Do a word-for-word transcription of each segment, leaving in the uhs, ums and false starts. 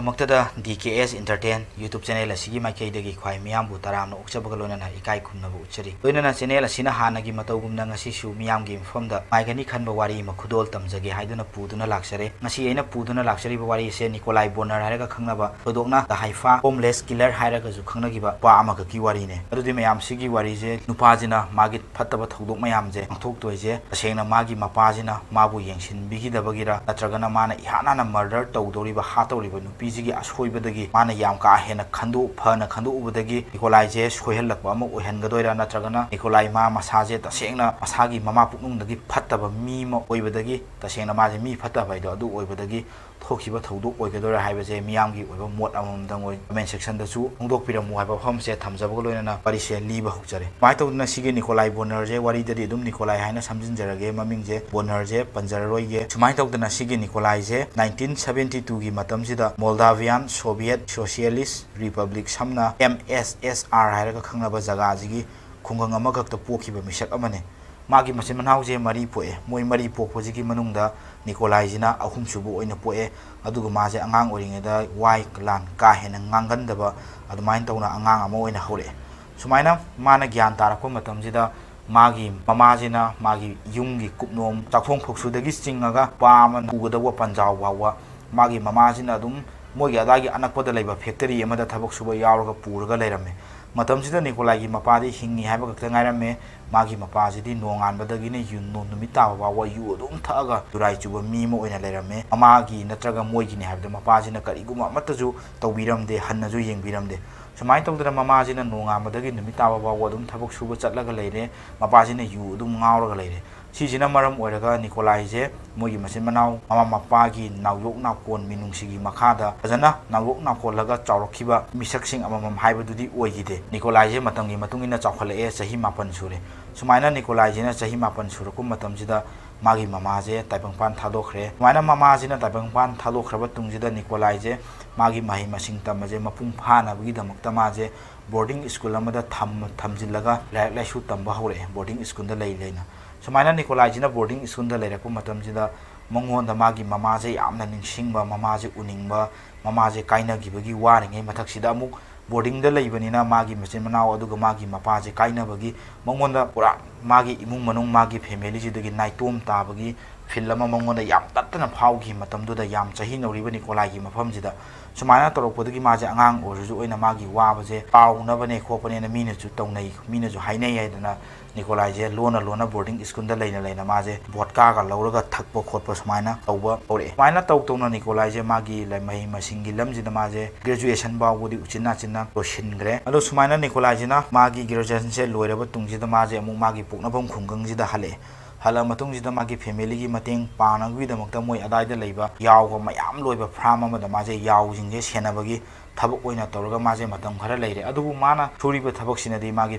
ꯃꯛꯇꯗ D K S Entertain YouTube channel ꯑꯁꯤꯒꯤ ꯃꯥꯏꯀꯩꯗꯒꯤ ꯈ꯭ꯋꯥꯏ ꯃꯤꯌꯥꯝꯕꯨ ꯇꯔꯥꯝꯅ ꯑꯣꯛꯆꯕꯒ ꯂꯣꯏꯅꯅ ꯏꯀꯥꯏ ꯈꯨꯝꯅꯕ ꯎꯠꯆꯔꯤ꯫ ꯂꯣꯏꯅꯅ channel ꯑꯁꯤꯅ ꯍꯥꯟꯅꯒꯤ ꯃꯇꯧꯒꯨꯝꯅ ꯉꯁꯤꯁꯨ ꯃꯤꯌꯥꯝꯒꯤ ꯃꯐꯝꯗ ꯅꯨꯡꯉꯥꯏꯒꯅꯤ ꯈꯟꯕ ꯋꯥꯔꯤ ꯑꯃ ꯈꯨꯗꯣꯜ ꯇꯝꯖꯒꯦ ꯍꯥꯏꯗꯨꯅ ꯄꯨꯗꯨꯅ ꯂꯥꯛꯆꯔꯦ꯫ ꯉꯁꯤ ꯑꯩꯅ ꯄꯨꯗꯨꯅ ꯂꯥꯛꯆꯔꯤꯕ ꯋꯥꯔꯤ ꯑꯁꯦ ꯅꯤꯀꯣꯂꯥꯏ ꯕꯣꯅꯔ ꯍꯥꯏꯔꯒ ꯈꯪꯅꯕ, ꯊꯣꯏꯗꯣꯛꯅ The Haifa homeless killer ꯍꯥꯏꯔꯒꯁꯨ ꯈꯪꯅꯈꯤꯕ ꯅꯨꯄꯥ ꯑꯃꯈꯛꯀꯤ ꯋꯥꯔꯤꯅꯦ꯫ ꯑꯗꯨꯗꯤ ꯃꯌꯥꯝ, ꯁꯤꯒꯤ ꯋꯥꯔꯤꯁꯦ ꯅꯨꯄꯥꯁꯤꯅ ꯃꯥꯒꯤ ꯐꯠꯇꯕ ꯊꯧꯗꯣꯛ ꯃꯌꯥꯝꯁꯦ ꯄꯥꯡꯊꯣꯛꯇꯣꯏꯁꯦ ꯇꯁꯦꯡꯅ ꯃꯥꯒꯤ ꯃꯄꯥꯁꯤꯅ ꯃꯥꯕꯨ ꯌꯦꯡꯁꯤꯟꯕꯤꯈꯤꯗꯕꯒꯤꯔ, ꯅꯠꯇ꯭ꯔꯒꯅ ꯃꯥꯅ ꯏꯍꯥꯟ ꯍꯥꯟꯅ murder ꯇꯧꯗꯧꯔꯤꯕ, ꯍꯥꯠꯇꯧꯔꯤꯕ ꯅꯨꯄꯤꯁꯤꯒꯤ ꯑꯁꯣꯏꯕꯗꯒꯤ ꯃꯥꯅ ꯌꯥꯝ ꯀꯥ ꯍꯦꯟꯅ ꯈꯟꯗꯣꯛ-, ꯐꯅ ꯈꯟꯗꯣꯛꯎꯕꯗꯒꯤ ꯅꯤꯀꯣꯂꯥꯏꯁꯦ ꯁꯣꯏꯍꯜꯂꯛꯄ ꯑꯃ ꯑꯣꯏꯍꯟꯒꯗꯣꯏꯔꯥ, ꯅꯠꯇ꯭ꯔꯒꯅ ꯅꯤꯀꯣꯂꯥꯏ ꯃꯥ ꯃꯁꯥꯁꯦ ꯇꯁꯦꯡꯅ ꯃꯁꯥꯒꯤ ꯃꯃꯥ ꯄꯨꯛꯅꯨꯡꯗꯒꯤ ꯐꯠꯇꯕ ꯃꯤ ꯑꯃ ꯑꯣꯏꯕꯗꯒꯤ, ꯇꯁꯦꯡꯅ ꯃꯥꯁꯦ ꯃꯤ ꯐꯠꯇꯕ ꯍꯥꯏꯗꯣ ꯑꯗꯨ ꯑꯣꯏꯕꯗꯒꯤ ꯊꯣꯛꯈꯤꯕ ꯊꯧꯗꯣꯛ ꯑꯣꯏꯒꯗꯣꯏꯔꯥ ꯍꯥꯏꯕꯁꯦ ꯃꯤꯌꯥꯝꯒꯤ ꯑꯣꯏꯕ ꯃꯣꯠ ꯑꯃꯃꯝꯗꯪ ꯑꯣꯏ comment section ꯗꯁꯨ ꯐꯣꯡꯗꯣꯛꯄꯤꯔꯝꯃꯨ ꯍꯥꯏꯕ ꯋꯥꯐꯝꯁꯦ ꯊꯝꯖꯕꯒ ꯂꯣꯏꯅꯅ ꯋꯥꯔꯤꯁꯦ ꯂꯤꯕ ꯍꯧꯖꯔꯦ꯫ ꯁꯨꯃꯥꯏꯅ ꯇꯧꯗꯅ ꯁꯤꯒꯤ ꯅꯤꯀꯣꯂꯥꯏ ꯕꯣꯅꯔꯁꯦ, ꯋꯥꯔꯤꯗꯗꯤ ꯑꯗꯨꯝ ꯅꯤꯀꯣꯂꯥꯏ ꯍꯥꯏꯅ ꯁꯝꯖꯤꯟꯖꯔꯒꯦ, ꯃꯃꯤꯡꯁꯦ ꯕꯣꯅꯔꯁꯦ ꯄꯟꯖꯔꯔꯣꯏꯒꯦ꯫ ꯁꯨꯃꯥꯏꯅ ꯇꯧꯗꯅ ꯁꯤꯒꯤ ꯅꯤꯀꯣꯂꯥꯏꯁꯦ nineteen seventy two ꯒꯤ ꯃꯇꯝꯁꯤꯗ Moldavian Soviet Socialist Republic, ꯁꯝꯅ M S S R ꯍꯥꯏꯔꯒ ꯈꯪꯅꯕ ꯖꯒꯥꯁꯤꯒꯤ ꯈꯨꯡꯒꯪ ꯑꯃꯈꯛꯇ ꯄꯣꯛꯈꯤꯕ ꯃꯤꯁꯛ ꯑꯃꯅꯤ꯫ ꯃꯥꯒꯤ ꯃꯆꯤꯟ ꯃꯅꯥꯎꯁꯦ ꯃꯔꯤ ꯄꯣꯛꯑꯦ꯫ ꯃꯣꯏ ꯃꯔꯤ ꯄꯣꯛꯄꯁꯤꯒꯤ ꯃꯅꯨꯡꯗ ꯅꯤꯀꯣꯂꯥꯏꯁꯤꯅ ꯑꯍꯨꯝꯁꯨꯕ ꯑꯣꯏꯅ ꯄꯣꯛꯑꯦ꯫ ꯑꯗꯨꯒ ꯃꯥꯁꯦ ꯑꯉꯥꯡ ꯑꯣꯏꯔꯤꯉꯩꯗ ꯋꯥꯏ ꯂꯥꯟ ꯀꯥ ꯍꯦꯟꯅ ꯉꯥꯡꯒꯟꯗꯕ ꯑꯗꯨꯃꯥꯏꯅ ꯇꯧꯅ ꯑꯉꯥꯡ ꯑꯃ ꯑꯣꯏꯅ ꯍꯧꯔꯛꯑꯦ꯫ ꯁꯨꯃꯥꯏꯅ ꯃꯥꯅ ꯒ꯭ꯌꯥꯟ ꯇꯥꯔꯛꯄ ꯃꯇꯝꯁꯤꯗ ꯃꯥꯒꯤ ꯃꯃꯥꯁꯤꯅ ꯃꯥꯒꯤ ꯌꯨꯝꯒꯤ ꯀꯨꯞꯅꯣꯝ, ꯆꯥꯛꯊꯣꯡ ꯐꯧꯁꯨꯗꯒꯤ ꯆꯤꯡꯉꯒ ꯅꯨꯄꯥ ꯑꯃꯅ ꯄꯨꯒꯗꯧꯕ ꯄꯟꯖꯥꯎ ꯐꯥꯎꯕ ꯃꯥꯒꯤ ꯃꯃꯥꯁꯤꯅ ꯑꯗꯨꯝ ꯃꯣꯏꯒꯤ ꯑꯗꯥꯏꯒꯤ ꯑꯅꯛꯄꯗ ꯂꯩꯕ factory ꯑꯃꯗ ꯊꯕꯛ ꯁꯨꯕ ꯌꯥꯎꯔꯒ ꯄꯨꯔꯒ ꯂꯩꯔꯝꯃꯦ꯫ ꯃꯇꯝꯁꯤꯗ ꯅꯤꯀꯣꯂꯥꯏꯒꯤ ꯃꯄꯥꯗꯤ ꯍꯤꯡꯉꯤ ꯍꯥꯏꯕ ꯈꯛꯇ ꯉꯥꯏꯔꯝꯃꯦ꯫ ꯃꯥꯒꯤ ꯃꯄꯥꯁꯤꯗꯤ ꯅꯣꯡꯉꯥꯟꯕꯗꯒꯤꯅ ꯌꯨ-, ꯅꯨꯃꯤꯠ ꯇꯥꯕ ꯐꯥꯎꯕ ꯌꯨ ꯑꯗꯨꯝ ꯊꯛꯑꯒ ꯆꯨꯔꯥꯏ ꯆꯨꯕ ꯃꯤ ꯑꯃ ꯑꯣꯏꯅ ꯂꯩꯔꯝꯃꯦ꯫ ꯃꯃꯥꯒꯤ ꯅꯠꯇ꯭ꯔꯒ ꯃꯣꯏꯒꯤꯅꯤ ꯍꯥꯏꯕꯗ ꯃꯄꯥꯁꯤꯅ ꯀꯔꯤꯒꯨꯝꯕ ꯑꯃꯠꯇꯁꯨ ꯇꯧꯕꯤꯔꯝꯗꯦ, ꯍꯟꯅꯁꯨ ꯌꯦꯡꯕꯤꯔꯝꯗꯦ꯫ ꯁꯨꯃꯥꯏꯅ ꯇꯧꯗꯅ ꯃꯃꯥꯁꯤꯅ ꯅꯣꯡꯉꯥꯟꯕꯗꯒꯤ ꯅꯨꯃꯤꯠ ꯇꯥꯕ ꯐꯥꯎꯕ ꯑꯗꯨꯝ ꯊꯕꯛ ꯁꯨꯕ ꯆꯠꯂꯒ ꯂꯩꯔꯦ꯫ ꯃꯄꯥꯁꯤꯅ ꯌꯨ ꯑꯗꯨꯝ ꯉꯥꯎꯔꯒ ꯂꯩꯔꯦ꯫ ꯁꯤꯁꯤꯅ ꯃꯔꯝ ꯑꯣꯏꯔꯒ ꯅꯤꯀꯣꯂꯥꯏꯁꯦ ꯃꯣꯏꯒꯤ ꯃꯆꯤꯟ ꯃꯅꯥꯎ ꯃꯃꯥ ꯃꯄꯥꯒꯤ ꯅꯥꯎꯌꯣꯛ ꯅꯥꯎꯀꯣꯟ ꯃꯤꯅꯨꯡꯁꯤꯒꯤ ꯃꯈꯥꯗ ꯐꯖꯅ ꯅꯥꯎꯌꯣꯛ ꯅꯥꯎꯀꯣꯜꯂꯒ ꯆꯥꯎꯔꯛꯈꯤꯕ ꯃꯤꯁꯛꯁꯤꯡ ꯑꯃꯃꯝ ꯍꯥꯏꯕꯗꯨꯗꯤ ꯑꯣꯏꯈꯤꯗꯦ꯫ ꯅꯤꯀꯣꯂꯥꯏꯁꯦ ꯃꯇꯝꯒꯤ ꯃꯇꯨꯡ ꯏꯟꯅ ꯆꯥꯎꯈꯠꯂꯛꯑꯦ, ꯆꯍꯤ ꯃꯥꯄꯟ ꯁꯨꯔꯦ꯫ ꯁꯨꯃꯥꯏꯅ ꯅꯤꯀꯣꯂꯥꯏꯁꯤꯅ ꯆꯍꯤ ꯃꯥꯄꯟ ꯁꯨꯔꯛꯄ ꯃꯇꯝꯁꯤꯗ ꯃꯥꯒꯤ ꯃꯃꯥꯁꯦ ꯇꯥꯏꯕꯪꯄꯥꯟ ꯊꯥꯗꯣꯛꯈ꯭ꯔꯦ꯫ ꯁꯨꯃꯥꯏꯅ ꯃꯃꯥꯁꯤꯅ ꯇꯥꯏꯕꯪꯄꯥꯟ ꯊꯥꯗꯣꯛꯈ꯭ꯔꯕ ꯇꯨꯡꯁꯤꯗ ꯅꯤꯀꯣꯂꯥꯏꯁꯦ ꯃꯥꯒꯤ ꯃꯍꯩ ꯃꯁꯤꯡ ꯇꯝꯕꯁꯦ ꯃꯄꯨꯡ ꯐꯥꯅꯕꯒꯤꯗꯃꯛꯇ ꯃꯥꯁꯦ boarding school ꯑꯃꯗ ꯊꯝ-, ꯊꯝꯖꯤꯜꯂꯒ ꯂꯥꯏꯔꯤꯛ ꯂꯥꯏꯁꯨ ꯇꯝꯕ ꯍꯧꯔꯛꯑꯦ, boarding school ꯗ ꯂꯩ ꯂꯩꯅ꯫ ꯁꯨꯃꯥꯏꯅ ꯅꯤꯀꯣꯂꯥꯏꯁꯤꯅ boarding school ꯗ ꯂꯩꯔꯛꯄ ꯃꯇꯝꯁꯤꯗ ꯃꯉꯣꯟꯗ ꯃꯥꯒꯤ ꯃꯃꯥꯁꯦ ꯌꯥꯝꯅ ꯅꯤꯡꯁꯤꯡꯕ, ꯃꯃꯥꯁꯦ ꯎꯅꯤꯡꯕ, ꯃꯃꯥꯁꯦ ꯀꯥꯏꯅꯈꯤꯕꯒꯤ ꯋꯥꯔꯤꯉꯩ ꯃꯊꯛꯁꯤꯗ ꯑꯃꯨꯛ ꯕꯣꯔꯗꯤꯡꯗ ꯂꯩꯕꯅꯤꯅ ꯃꯥꯒꯤ ꯃꯆꯤꯟ ꯃꯅꯥꯎ ꯑꯗꯨꯒ ꯃꯥꯒꯤ ꯃꯄꯥꯁꯦ ꯀꯥꯏꯅꯕꯒꯤ ꯃꯉꯣꯟꯗ ꯄꯨꯔꯥ ꯃꯥꯒꯤ ꯏꯃꯨꯡ ꯃꯅꯨꯡ, ꯃꯥꯒꯤ ꯐꯦꯃꯤꯂꯤꯁꯤꯗꯒꯤ ꯅꯥꯏꯇꯣꯝ ꯇꯥꯕꯒꯤ ꯐꯤꯜ ꯑꯃ ꯃꯉꯣꯟꯗ ꯌꯥꯝ ꯇꯠꯇꯅ ꯐꯥꯎꯈꯤ꯫ ꯃꯇꯝꯗꯨꯗ ꯌꯥꯝ ꯆꯍꯤ ꯅꯧꯔꯤꯕ ꯅꯤꯀꯣꯂꯥꯏꯒꯤ ꯃꯐꯝꯁꯤꯗ ꯁꯨꯃꯥꯏꯅ ꯇꯧꯔꯛꯄꯗꯒꯤ ꯃꯥꯁꯦ ꯑꯉꯥꯡ ꯑꯣꯏꯔꯁꯨ ꯑꯣꯏꯅ ꯃꯥꯒꯤ ꯋꯥꯕꯁꯦ ꯀꯥꯎꯅꯕꯅꯦ ꯈꯣꯠꯄꯅꯦꯅ ꯃꯤꯅꯁꯨ ꯇꯧꯅꯩ, ꯃꯤꯅꯁꯨ ꯍꯥꯏꯅꯩ ꯍꯥꯏꯗꯅ ꯅꯤꯀꯣꯂꯥꯏꯁꯦ ꯂꯣꯟꯅ ꯂꯣꯟꯅ ꯕꯣꯔꯗꯤꯡ ꯁ꯭ꯀꯨꯜꯗ ꯂꯩꯅ ꯂꯩꯅ ꯃꯥꯁꯦ ꯚꯣꯠꯀꯥꯒ ꯂꯧꯔꯒ ꯊꯛꯄ ꯈꯣꯠꯄ ꯁꯨꯃꯥꯏꯅ ꯇꯧꯕ ꯍꯧꯔꯛꯑꯦ꯫ ꯁꯨꯃꯥꯏꯅ ꯇꯧ ꯇꯧꯅ ꯅꯤꯀꯣꯂꯥꯏꯁꯦ ꯃꯥꯒꯤ ꯂꯥꯏ-, ꯃꯍꯩ ꯃꯁꯤꯡꯒꯤ ꯂꯝꯁꯤꯗ ꯃꯥꯁꯦ ꯒ꯭ꯔꯦꯖꯨꯑꯦꯁꯟ ꯐꯥꯎꯕꯗꯤ ꯎꯆꯤꯟ ꯅꯥꯆꯤꯟꯅ ꯂꯣꯏꯁꯤꯟꯈ꯭ꯔꯦ꯫ ꯑꯗꯣ ꯁꯨꯃꯥꯏꯅ ꯅꯤꯀꯣꯂꯥꯏꯁꯤꯅ ꯃꯥꯒꯤ ꯒ꯭ꯔꯦꯖꯨꯑꯦꯁꯟꯁꯦ ꯂꯣꯏꯔꯕ ꯇꯨꯡꯁꯤꯗ ꯃꯥꯁꯦ ꯑꯃꯨꯛ ꯃꯥꯒꯤ ꯄꯣꯛꯅꯐꯝ ꯈꯨꯡꯒꯪꯁꯤꯗ ꯍꯜꯂꯛꯑꯦ꯫ ꯍꯜꯂꯛꯑ ꯃꯇꯨꯡꯁꯤꯗ ꯃꯥꯒꯤ ꯐꯦꯃꯤꯂꯤꯒꯤ ꯃꯇꯦꯡ ꯄꯥꯡꯅꯕꯒꯤꯗꯃꯛꯇ ꯃꯣꯏ ꯑꯗꯥꯏꯗ ꯂꯩꯕ ꯌꯥꯎꯒ ꯃꯌꯥꯝ ꯂꯣꯏꯕ ꯐꯥꯔꯝ ꯑꯃꯗ ꯃꯥꯁꯦ ꯌꯥꯎꯁꯤꯡꯁꯦ ꯁꯦꯟꯅꯕꯒꯤ ꯊꯕꯛ ꯑꯣꯏꯅ ꯇꯧꯔꯒ ꯃꯥꯁꯦ ꯃꯇꯝ ꯈꯔ ꯂꯩꯔꯦ꯫ ꯑꯗꯨꯕꯨ ꯃꯥꯅ ꯁꯨꯔꯤꯕ ꯊꯕꯛꯁꯤꯅꯗꯤ ꯃꯥꯒꯤ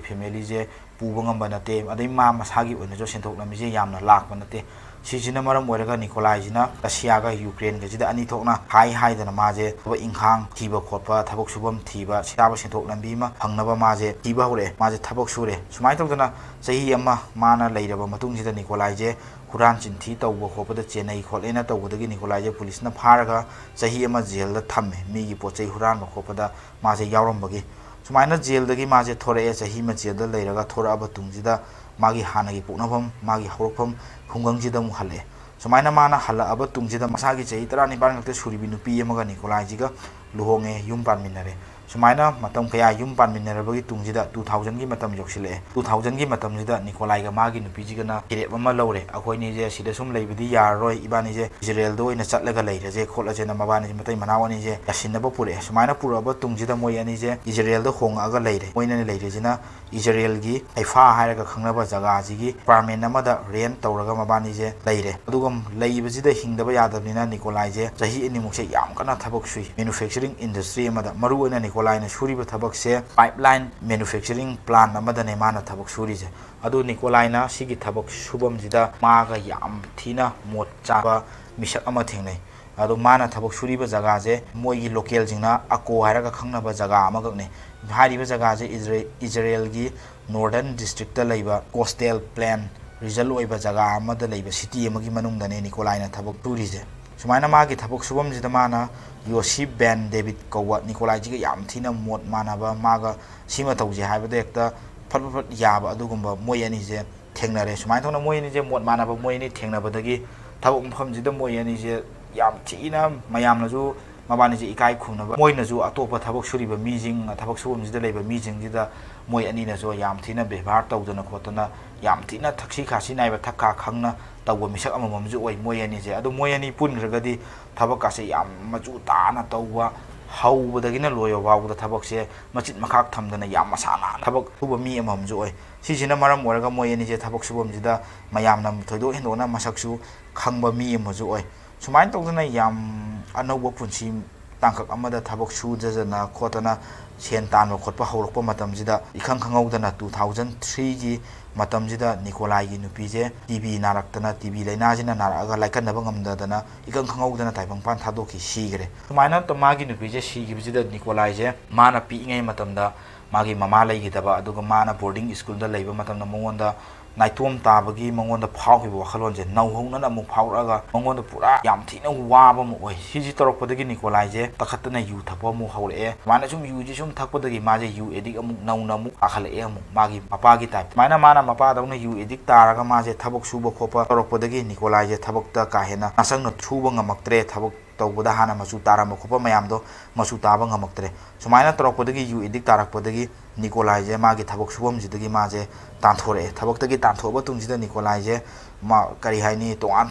ꯐꯦꯃꯤꯂꯤꯁꯦ ꯄꯨꯕ ꯉꯝꯕ ꯅꯠꯇꯦ, ꯑꯗꯩ ꯃꯥ ꯃꯁꯥꯒꯤ ꯑꯣꯏꯅꯁꯨ ꯁꯦꯟꯊꯣꯛ ꯂꯝꯕꯤꯁꯦ ꯌꯥꯝꯅ ꯂꯥꯛꯄ ꯅꯠꯇꯦ꯫ ꯁꯤꯁꯤꯅ ꯃꯔꯝ ꯑꯣꯏꯔꯒ ꯅꯤꯀꯣꯂꯥꯏꯁꯤꯅ ꯔꯁꯤꯌꯥꯒ ꯌꯨꯀ꯭ꯔꯦꯟꯒꯁꯤꯗ ꯑꯅꯤ ꯊꯣꯛꯅ ꯍꯥꯏ ꯍꯥꯏꯗꯅ ꯃꯥꯁꯦ ꯊꯕꯛ ꯏꯪꯈꯥꯡ ꯊꯤꯕ ꯈꯣꯠꯄ, ꯊꯕꯛ ꯁꯨꯐꯝ ꯊꯤꯕ, ꯆꯥꯕ ꯁꯦꯟꯊꯣꯛ ꯂꯝꯕꯤ ꯑꯃ ꯐꯪꯅꯕ ꯃꯥꯁꯦ ꯊꯤꯕ ꯍꯧꯔꯛꯑꯦ꯫ ꯃꯥꯁꯦ ꯊꯕꯛ ꯁꯨꯔꯦ꯫ ꯁꯨꯃꯥꯏꯅ ꯇꯧꯗꯅ ꯆꯍꯤ ꯑꯃ ꯃꯥꯅ ꯂꯩꯔꯕ ꯃꯇꯨꯡꯁꯤꯗ ꯅꯤꯀꯣꯂꯥꯏꯁꯦ ꯍꯨꯔꯥꯟ ꯆꯤꯟꯊꯤ ꯇꯧꯕ ꯈꯣꯠꯄꯗ ꯆꯦꯟꯅꯩ ꯈꯣꯠꯂꯦꯅ ꯇꯧꯕꯗꯒꯤ ꯅꯤꯀꯣꯂꯥꯏꯁꯦ ꯄꯨꯂꯤꯁꯅ ꯐꯥꯔꯒ ꯆꯍꯤ ꯑꯃ ꯖꯦꯜꯗ ꯊꯝꯃꯦ, ꯃꯤꯒꯤ ꯄꯣꯠ ꯆꯩ ꯍꯨꯔꯥꯟꯕ ꯈꯣꯠꯄꯗ ꯃꯥꯁꯦ ꯌꯥꯎꯔꯝꯕꯒꯤ꯫ ꯁꯨꯃꯥꯏꯅ ꯖꯦꯜꯗꯒꯤ ꯃꯥꯁꯦ ꯊꯣꯔꯛꯑꯦ, ꯆꯍꯤ ꯑꯃ ꯖꯦꯜꯗ ꯂꯩꯔꯒ ꯊꯣꯔꯛꯑꯕ ꯇꯨꯡꯁꯤꯗ ꯃꯥꯒꯤ ꯍꯥꯟꯅꯒꯤ ꯄꯣꯛꯅꯐꯝ, ꯃꯥꯒꯤ ꯍꯧꯔꯛꯐꯝ ꯈꯨꯡꯒꯪꯁꯤꯗ ꯑꯃꯨꯛ ꯍꯜꯂꯛꯑꯦ꯫ ꯁꯨꯃꯥꯏꯅ ꯃꯥꯅ ꯍꯜꯂꯛꯑꯕ ꯇꯨꯡꯁꯤꯗ ꯃꯁꯥꯒꯤ ꯆꯍꯤ ꯇꯔꯥꯅꯤꯄꯥꯟ ꯈꯛꯇ ꯁꯨꯔꯤꯕꯤ ꯅꯨꯄꯤ ꯑꯃꯒ ꯅꯤꯀꯣꯂꯥꯏꯁꯤꯒ ꯂꯨꯍꯣꯡꯉꯦ, ꯌꯨꯝ ꯄꯥꯟꯃꯤꯟꯅꯔꯦ꯫ ꯁꯨꯃꯥꯏꯅ ꯃꯇꯝ ꯀꯌꯥ ꯌꯨꯝ ꯄꯥꯟꯃꯤꯟꯅꯔꯕꯒꯤ ꯇꯨꯡꯁꯤꯗ ꯇꯨ ꯊꯥꯎꯖꯟꯒꯤ ꯃꯇꯝ ꯌꯧꯁꯤꯜꯂꯛꯑꯦ꯫ ꯇꯨ ꯊꯥꯎꯖꯟꯒꯤ ꯃꯇꯝꯁꯤꯗ ꯅꯤꯀꯣꯂꯥꯏꯒ ꯃꯥꯒꯤ ꯅꯨꯄꯤꯁꯤꯒꯅ ꯐꯤꯔꯦꯞ ꯑꯃ ꯂꯧꯔꯦ, "ꯑꯩꯈꯣꯏꯅꯤꯁꯦ ꯁꯤꯗ ꯁꯨꯝ ꯂꯩꯕꯗꯤ ꯌꯥꯔꯔꯣꯏ, ꯏꯕꯥꯅꯤꯁꯦ ꯏꯖꯔꯦꯜꯗ ꯑꯣꯏꯅ ꯆꯠꯂꯒ ꯂꯩꯔꯁꯦ ꯈꯣꯠꯂꯁꯦꯅ" ꯃꯕꯥꯅꯤꯁꯦ ꯃꯇꯩ ꯃꯅꯥꯎ ꯑꯅꯤꯁꯦ ꯌꯥꯁꯤꯟꯅꯕ ꯄꯨꯔꯛꯑꯦ꯫ ꯁꯨꯃꯥꯏꯅ ꯄꯨꯔꯛꯑꯕ ꯇꯨꯡꯁꯤꯗ ꯃꯣꯏ ꯑꯅꯤꯁꯦ ꯏꯖꯔꯦꯜꯗ ꯍꯣꯡꯉꯛꯑꯒ ꯂꯩꯔꯦ꯫ ꯃꯣꯏꯅ ꯂꯩꯔꯤꯁꯤꯅ ꯏꯖꯔꯦꯜꯒꯤ ꯍꯩꯐꯥ ꯍꯥꯏꯔꯒ ꯈꯪꯅꯕ ꯖꯒꯥꯁꯤꯒꯤ ꯑꯦꯄꯥꯔꯠꯃꯦꯟ ꯑꯃꯗ ꯔꯦꯟꯠ ꯇꯧꯔꯒ ꯃꯕꯥꯅꯤꯁꯦ ꯂꯩꯔꯦ꯫ ꯑꯗꯨꯒ ꯂꯩꯕꯁꯤꯗ ꯍꯤꯡꯗꯕ ꯌꯥꯗꯕꯅꯤꯅ ꯅꯤꯀꯣꯂꯥꯏꯁꯦ ꯆꯍꯤ ꯑꯅꯤꯃꯨꯛꯁꯦ ꯌꯥꯝ ꯀꯟꯅ ꯊꯕꯛ ꯁꯨꯏ꯫ ꯃꯦꯅꯨꯐꯦꯛꯆꯔꯤꯡ ꯏꯟꯗꯁꯇ꯭ꯔꯤ ꯑꯃꯗ, ꯃꯔꯨꯑꯣꯏꯅ ꯅꯤꯀꯣꯂꯥꯏꯅ ꯁꯨꯔꯤꯕ ꯊꯕꯛꯁꯦ ꯄꯥꯏꯞꯂꯥꯏꯟ ꯃꯦꯅꯨꯐꯦꯛꯆꯔꯤꯡ ꯄ꯭ꯂꯥꯟ ꯑꯃꯗꯅꯦ ꯃꯥꯅ ꯊꯕꯛ ꯁꯨꯔꯤꯁꯦ꯫ ꯑꯗꯨ ꯅꯤꯀꯣꯂꯥꯏꯅ ꯁꯤꯒꯤ ꯊꯕꯛ ꯁꯨꯐꯝꯁꯤꯗ ꯃꯥꯒ ꯌꯥꯝ ꯊꯤꯅ ꯃꯣꯠ ꯆꯥꯕ ꯃꯤꯁꯛ ꯑꯃ ꯊꯦꯡꯅꯩ꯫ ꯑꯗꯣ ꯃꯥꯅ ꯊꯕꯛ ꯁꯨꯔꯤꯕ ꯖꯒꯥꯁꯦ ꯃꯣꯏꯒꯤ ꯂꯣꯀꯦꯜꯁꯤꯡꯅ ꯑꯀꯣ ꯍꯥꯏꯔꯒ ꯈꯪꯅꯕ ꯖꯒꯥ ꯑꯃꯈꯛꯅꯤ꯫ ꯍꯥꯏꯔꯤꯕ ꯖꯒꯥꯁꯦ ꯏꯖꯔꯦ-, ꯏꯖꯔꯦꯜꯒꯤ ꯅꯣꯔꯗꯔꯟ ꯗꯤꯁꯇ꯭ꯔꯤꯛꯇ ꯂꯩꯕ ꯀꯣꯁꯇꯦꯜ ꯄ꯭ꯂꯦꯟ ꯔꯨꯔꯦꯜ ꯑꯣꯏꯕ ꯖꯒꯥ ꯑꯃꯗ ꯂꯩꯕ ꯁꯤꯇꯤ ꯑꯃꯒꯤ ꯃꯅꯨꯡꯗꯅꯦ ꯅꯤꯀꯣꯂꯥꯏꯅ ꯊꯕꯛ ꯁꯨꯔꯤꯁꯦ꯫ ꯁꯨꯃꯥꯏꯅ ꯃꯥꯒꯤ ꯊꯕꯛ ꯁꯨꯐꯝꯁꯤꯗ ꯃꯥꯅ ꯌꯣꯁꯤꯞ ꯕꯦꯟ ꯗꯦꯕꯤꯠ ꯀꯧꯕ ꯅꯤꯀꯣꯂꯥꯏꯁꯤꯒ ꯌꯥꯝ ꯊꯤꯅ ꯃꯣꯠ ꯃꯥꯟꯅꯕ, ꯃꯥꯒ ꯁꯤꯃ ꯇꯧꯁꯦ ꯍꯥꯏꯕꯗ ꯍꯦꯛꯇ ꯐꯠ ꯐꯠ ꯐꯠ ꯌꯥꯕ ꯑꯗꯨꯒꯨꯝꯕ ꯃꯣꯏ ꯑꯅꯤꯁꯦ ꯊꯦꯡꯅꯔꯦ꯫ ꯁꯨꯃꯥꯏꯅ ꯇꯧꯅ ꯃꯣꯏ ꯑꯅꯤꯁꯦ ꯃꯣꯠ ꯃꯥꯟꯅꯕ ꯃꯣꯏ ꯑꯅꯤ ꯊꯦꯡꯅꯕꯗꯒꯤ ꯊꯕꯛ ꯃꯐꯝꯁꯤꯗ ꯃꯣꯏ ꯑꯅꯤꯁꯦ ꯌꯥꯝ ꯊꯤꯅ ꯃꯌꯥꯝꯅꯁꯨ ꯃꯕꯥꯅꯤꯁꯦ ꯏꯀꯥꯏ ꯈꯨꯝꯅꯕ, ꯃꯣꯏꯅꯁꯨ ꯑꯇꯣꯞꯄ ꯊꯕꯛ ꯁꯨꯔꯤꯕ ꯃꯤꯁꯤꯡ, ꯊꯕꯛ ꯁꯨꯐꯝꯁꯤꯗ ꯂꯩꯕ ꯃꯤꯁꯤꯡꯁꯤꯗ ꯃꯣꯏ ꯑꯅꯤꯅꯁꯨ ꯌꯥꯝ ꯊꯤꯅ ꯕꯦꯕꯥꯔ ꯇꯧꯗꯅ ꯈꯣꯠꯇꯅ ꯌꯥꯝ ꯊꯤꯅ ꯊꯛꯁꯤ ꯈꯥꯁꯤ ꯅꯥꯏꯕ, ꯊꯛ ꯈꯥ ꯈꯪꯅ ꯇꯧꯕ ꯃꯤꯁꯛ ꯑꯃꯃꯝꯁꯨ ꯑꯣꯏ ꯃꯣꯏ ꯑꯅꯤꯁꯦ꯫ ꯑꯗꯨ ꯃꯣꯏ ꯑꯅꯤ ꯄꯨꯟꯈ꯭ꯔꯒꯗꯤ ꯊꯕꯛꯀꯥꯁꯦ ꯌꯥꯝ ꯃꯆꯨ ꯇꯥꯅ ꯇꯧꯕ, ꯍꯧꯕꯗꯒꯤꯅ ꯂꯣꯏꯕ ꯐꯥꯎꯕꯗ ꯊꯕꯛꯁꯦ ꯃꯆꯤꯠ ꯃꯈꯥ ꯊꯝꯗꯅ ꯌꯥꯝ ꯃꯁꯥ ꯅꯥꯟꯅ ꯊꯕꯛ ꯁꯨꯕ ꯃꯤ ꯑꯃꯃꯝꯁꯨ ꯑꯣꯏ꯫ ꯁꯤꯁꯤꯅ ꯃꯔꯝ ꯑꯣꯏꯔꯒ ꯃꯣꯏ ꯑꯅꯤꯁꯦ ꯊꯕꯛ ꯁꯨꯐꯝꯁꯤꯗ ꯃꯌꯥꯝꯅ ꯊꯣꯏꯗꯣꯛ ꯍꯦꯟꯗꯣꯛꯅ ꯃꯁꯛꯁꯨ ꯈꯪꯕ ꯃꯤ ꯑꯃꯁꯨ ꯑꯣꯏ꯫ ꯁꯨꯃꯥꯏꯅ ꯇꯧꯗꯅ ꯌꯥꯝ ꯑꯅꯧꯕ ꯄꯨꯟꯁꯤ ꯇꯥꯡꯀꯛ ꯑꯃꯗ ꯊꯕꯛ ꯁꯨꯖꯗꯅ ꯈꯣꯠꯇꯅ ꯁꯦꯟ ꯇꯥꯟꯕ ꯈꯣꯠꯄ ꯍꯧꯔꯛꯄ ꯃꯇꯝꯁꯤꯗ, ꯏꯈꯪ ꯈꯪꯍꯧꯗꯅ two thousand three ꯒꯤ ꯃꯇꯝꯁꯤꯗ ꯅꯤꯀꯣꯂꯥꯏꯒꯤ ꯅꯨꯄꯤꯁꯦ ꯇꯤ ꯕꯤ ꯅꯥꯔꯛꯇꯅ, ꯇꯤ ꯕꯤ ꯂꯥꯏꯅꯥꯁꯤꯅ ꯅꯥꯔꯛꯑꯒ ꯂꯥꯏꯀꯠꯅꯕ ꯉꯝꯗꯗꯅ ꯏꯈꯪ ꯈꯪꯍꯧꯗꯅ ꯇꯥꯏꯕꯪꯄꯥꯟ ꯊꯥꯗꯣꯛꯈꯤ, ꯁꯤꯈ꯭ꯔꯦ꯫ ꯁꯨꯃꯥꯏꯅ ꯇ-, ꯃꯥꯒꯤ ꯅꯨꯄꯤꯁꯦ ꯁꯤꯈꯤꯕꯁꯤꯗ ꯅꯤꯀꯣꯂꯥꯏꯁꯦ ꯃꯥꯅ ꯄꯤꯛꯏꯉꯩ ꯃꯇꯝꯗ ꯃꯥꯒꯤ ꯃꯃꯥ ꯂꯩꯈꯤꯗꯕ, ꯑꯗꯨꯒ ꯃꯥꯅ ꯕꯣꯔꯗꯤꯡ ꯁ꯭ꯀꯨꯜꯗ ꯂꯩꯕ ꯃꯇꯝꯗ ꯃꯉꯣꯟꯗ ꯅꯥꯏꯇꯣꯝ ꯇꯥꯕꯒꯤ ꯃꯉꯣꯟꯗ ꯐꯥꯎꯈꯤꯕ ꯋꯥꯈꯜꯂꯣꯟꯁꯦ ꯅꯧꯍꯧꯅꯅ ꯑꯃꯨꯛ ꯐꯥꯎꯔꯛꯑꯒ ꯃꯉꯣꯟꯗ ꯄꯨꯔꯥ ꯌꯥꯝ ꯊꯤꯅ ꯋꯥꯕ ꯑꯃ ꯑꯣꯏ꯫ ꯁꯤꯁꯤ ꯇꯧꯔꯛꯄꯗꯒꯤ ꯅꯤꯀꯣꯂꯥꯏꯁꯦ ꯇꯛꯈꯠꯇꯅ ꯌꯨ ꯊꯛꯄ ꯑꯃꯨꯛ ꯍꯧꯔꯛꯑꯦ꯫ ꯁꯨꯃꯥꯏꯅ ꯁꯨꯝ ꯌꯨꯁꯤ ꯁꯨꯝ ꯊꯛꯄꯗꯒꯤ ꯃꯥꯁꯦ ꯌꯨ ꯑꯦꯗꯤꯛ ꯑꯃꯨꯛ ꯅꯧꯅ ꯑꯃꯨꯛ ꯇꯥꯈꯠꯂꯛꯑꯦ, ꯑꯃꯨꯛ ꯃꯥꯒꯤ ꯃꯄꯥꯒꯤ ꯇꯥꯏꯞꯇ꯫ ꯁꯨꯃꯥꯏꯅ ꯃꯥꯅ ꯃꯄꯥꯗꯧꯅ ꯌꯨ ꯑꯦꯗꯤꯛ ꯇꯥꯔꯒ ꯃꯥꯁꯦ ꯊꯕꯛ ꯁꯨꯕ ꯈꯣꯠꯄ ꯇꯧꯔꯛꯄꯗꯒꯤ ꯅꯤꯀꯣꯂꯥꯏꯁꯦ ꯊꯕꯛꯇ ꯀꯥ ꯍꯦꯟꯅ ꯅꯥꯆꯪꯅ ꯁꯨꯕ ꯉꯝꯃꯛꯇ꯭ꯔꯦ꯫ ꯊꯕꯛ ꯇꯧꯕꯗ ꯍꯥꯟꯅ ꯃꯆꯨ ꯇꯥꯔꯝꯕ ꯈꯣꯠꯄ ꯃꯌꯥꯝꯗꯣ ꯃꯆꯨ ꯇꯥꯕ ꯉꯝꯃꯛꯇ꯭ꯔꯦ꯫ ꯁꯨꯃꯥꯏꯅ ꯇꯧꯔꯛꯄꯗꯒꯤ, ꯌꯨ ꯑꯦꯗꯤꯛ ꯇꯥꯔꯛꯄꯗꯒꯤ ꯅꯤꯀꯣꯂꯥꯏꯁꯦ ꯃꯥꯒꯤ ꯊꯕꯛ ꯁꯨꯐꯝꯁꯤꯗꯒꯤ ꯃꯥꯁꯦ ꯇꯥꯟꯊꯣꯔꯛꯑꯦ꯫ ꯊꯕꯛꯇꯒꯤ ꯇꯥꯟꯊꯣꯛꯑꯕ ꯇꯨꯡꯁꯤꯗ ꯅꯤꯀꯣꯂꯥꯏꯁꯦ ꯃꯥ, ꯀꯔꯤ ꯍꯥꯏꯅꯤ, ꯇꯣꯉꯥꯟ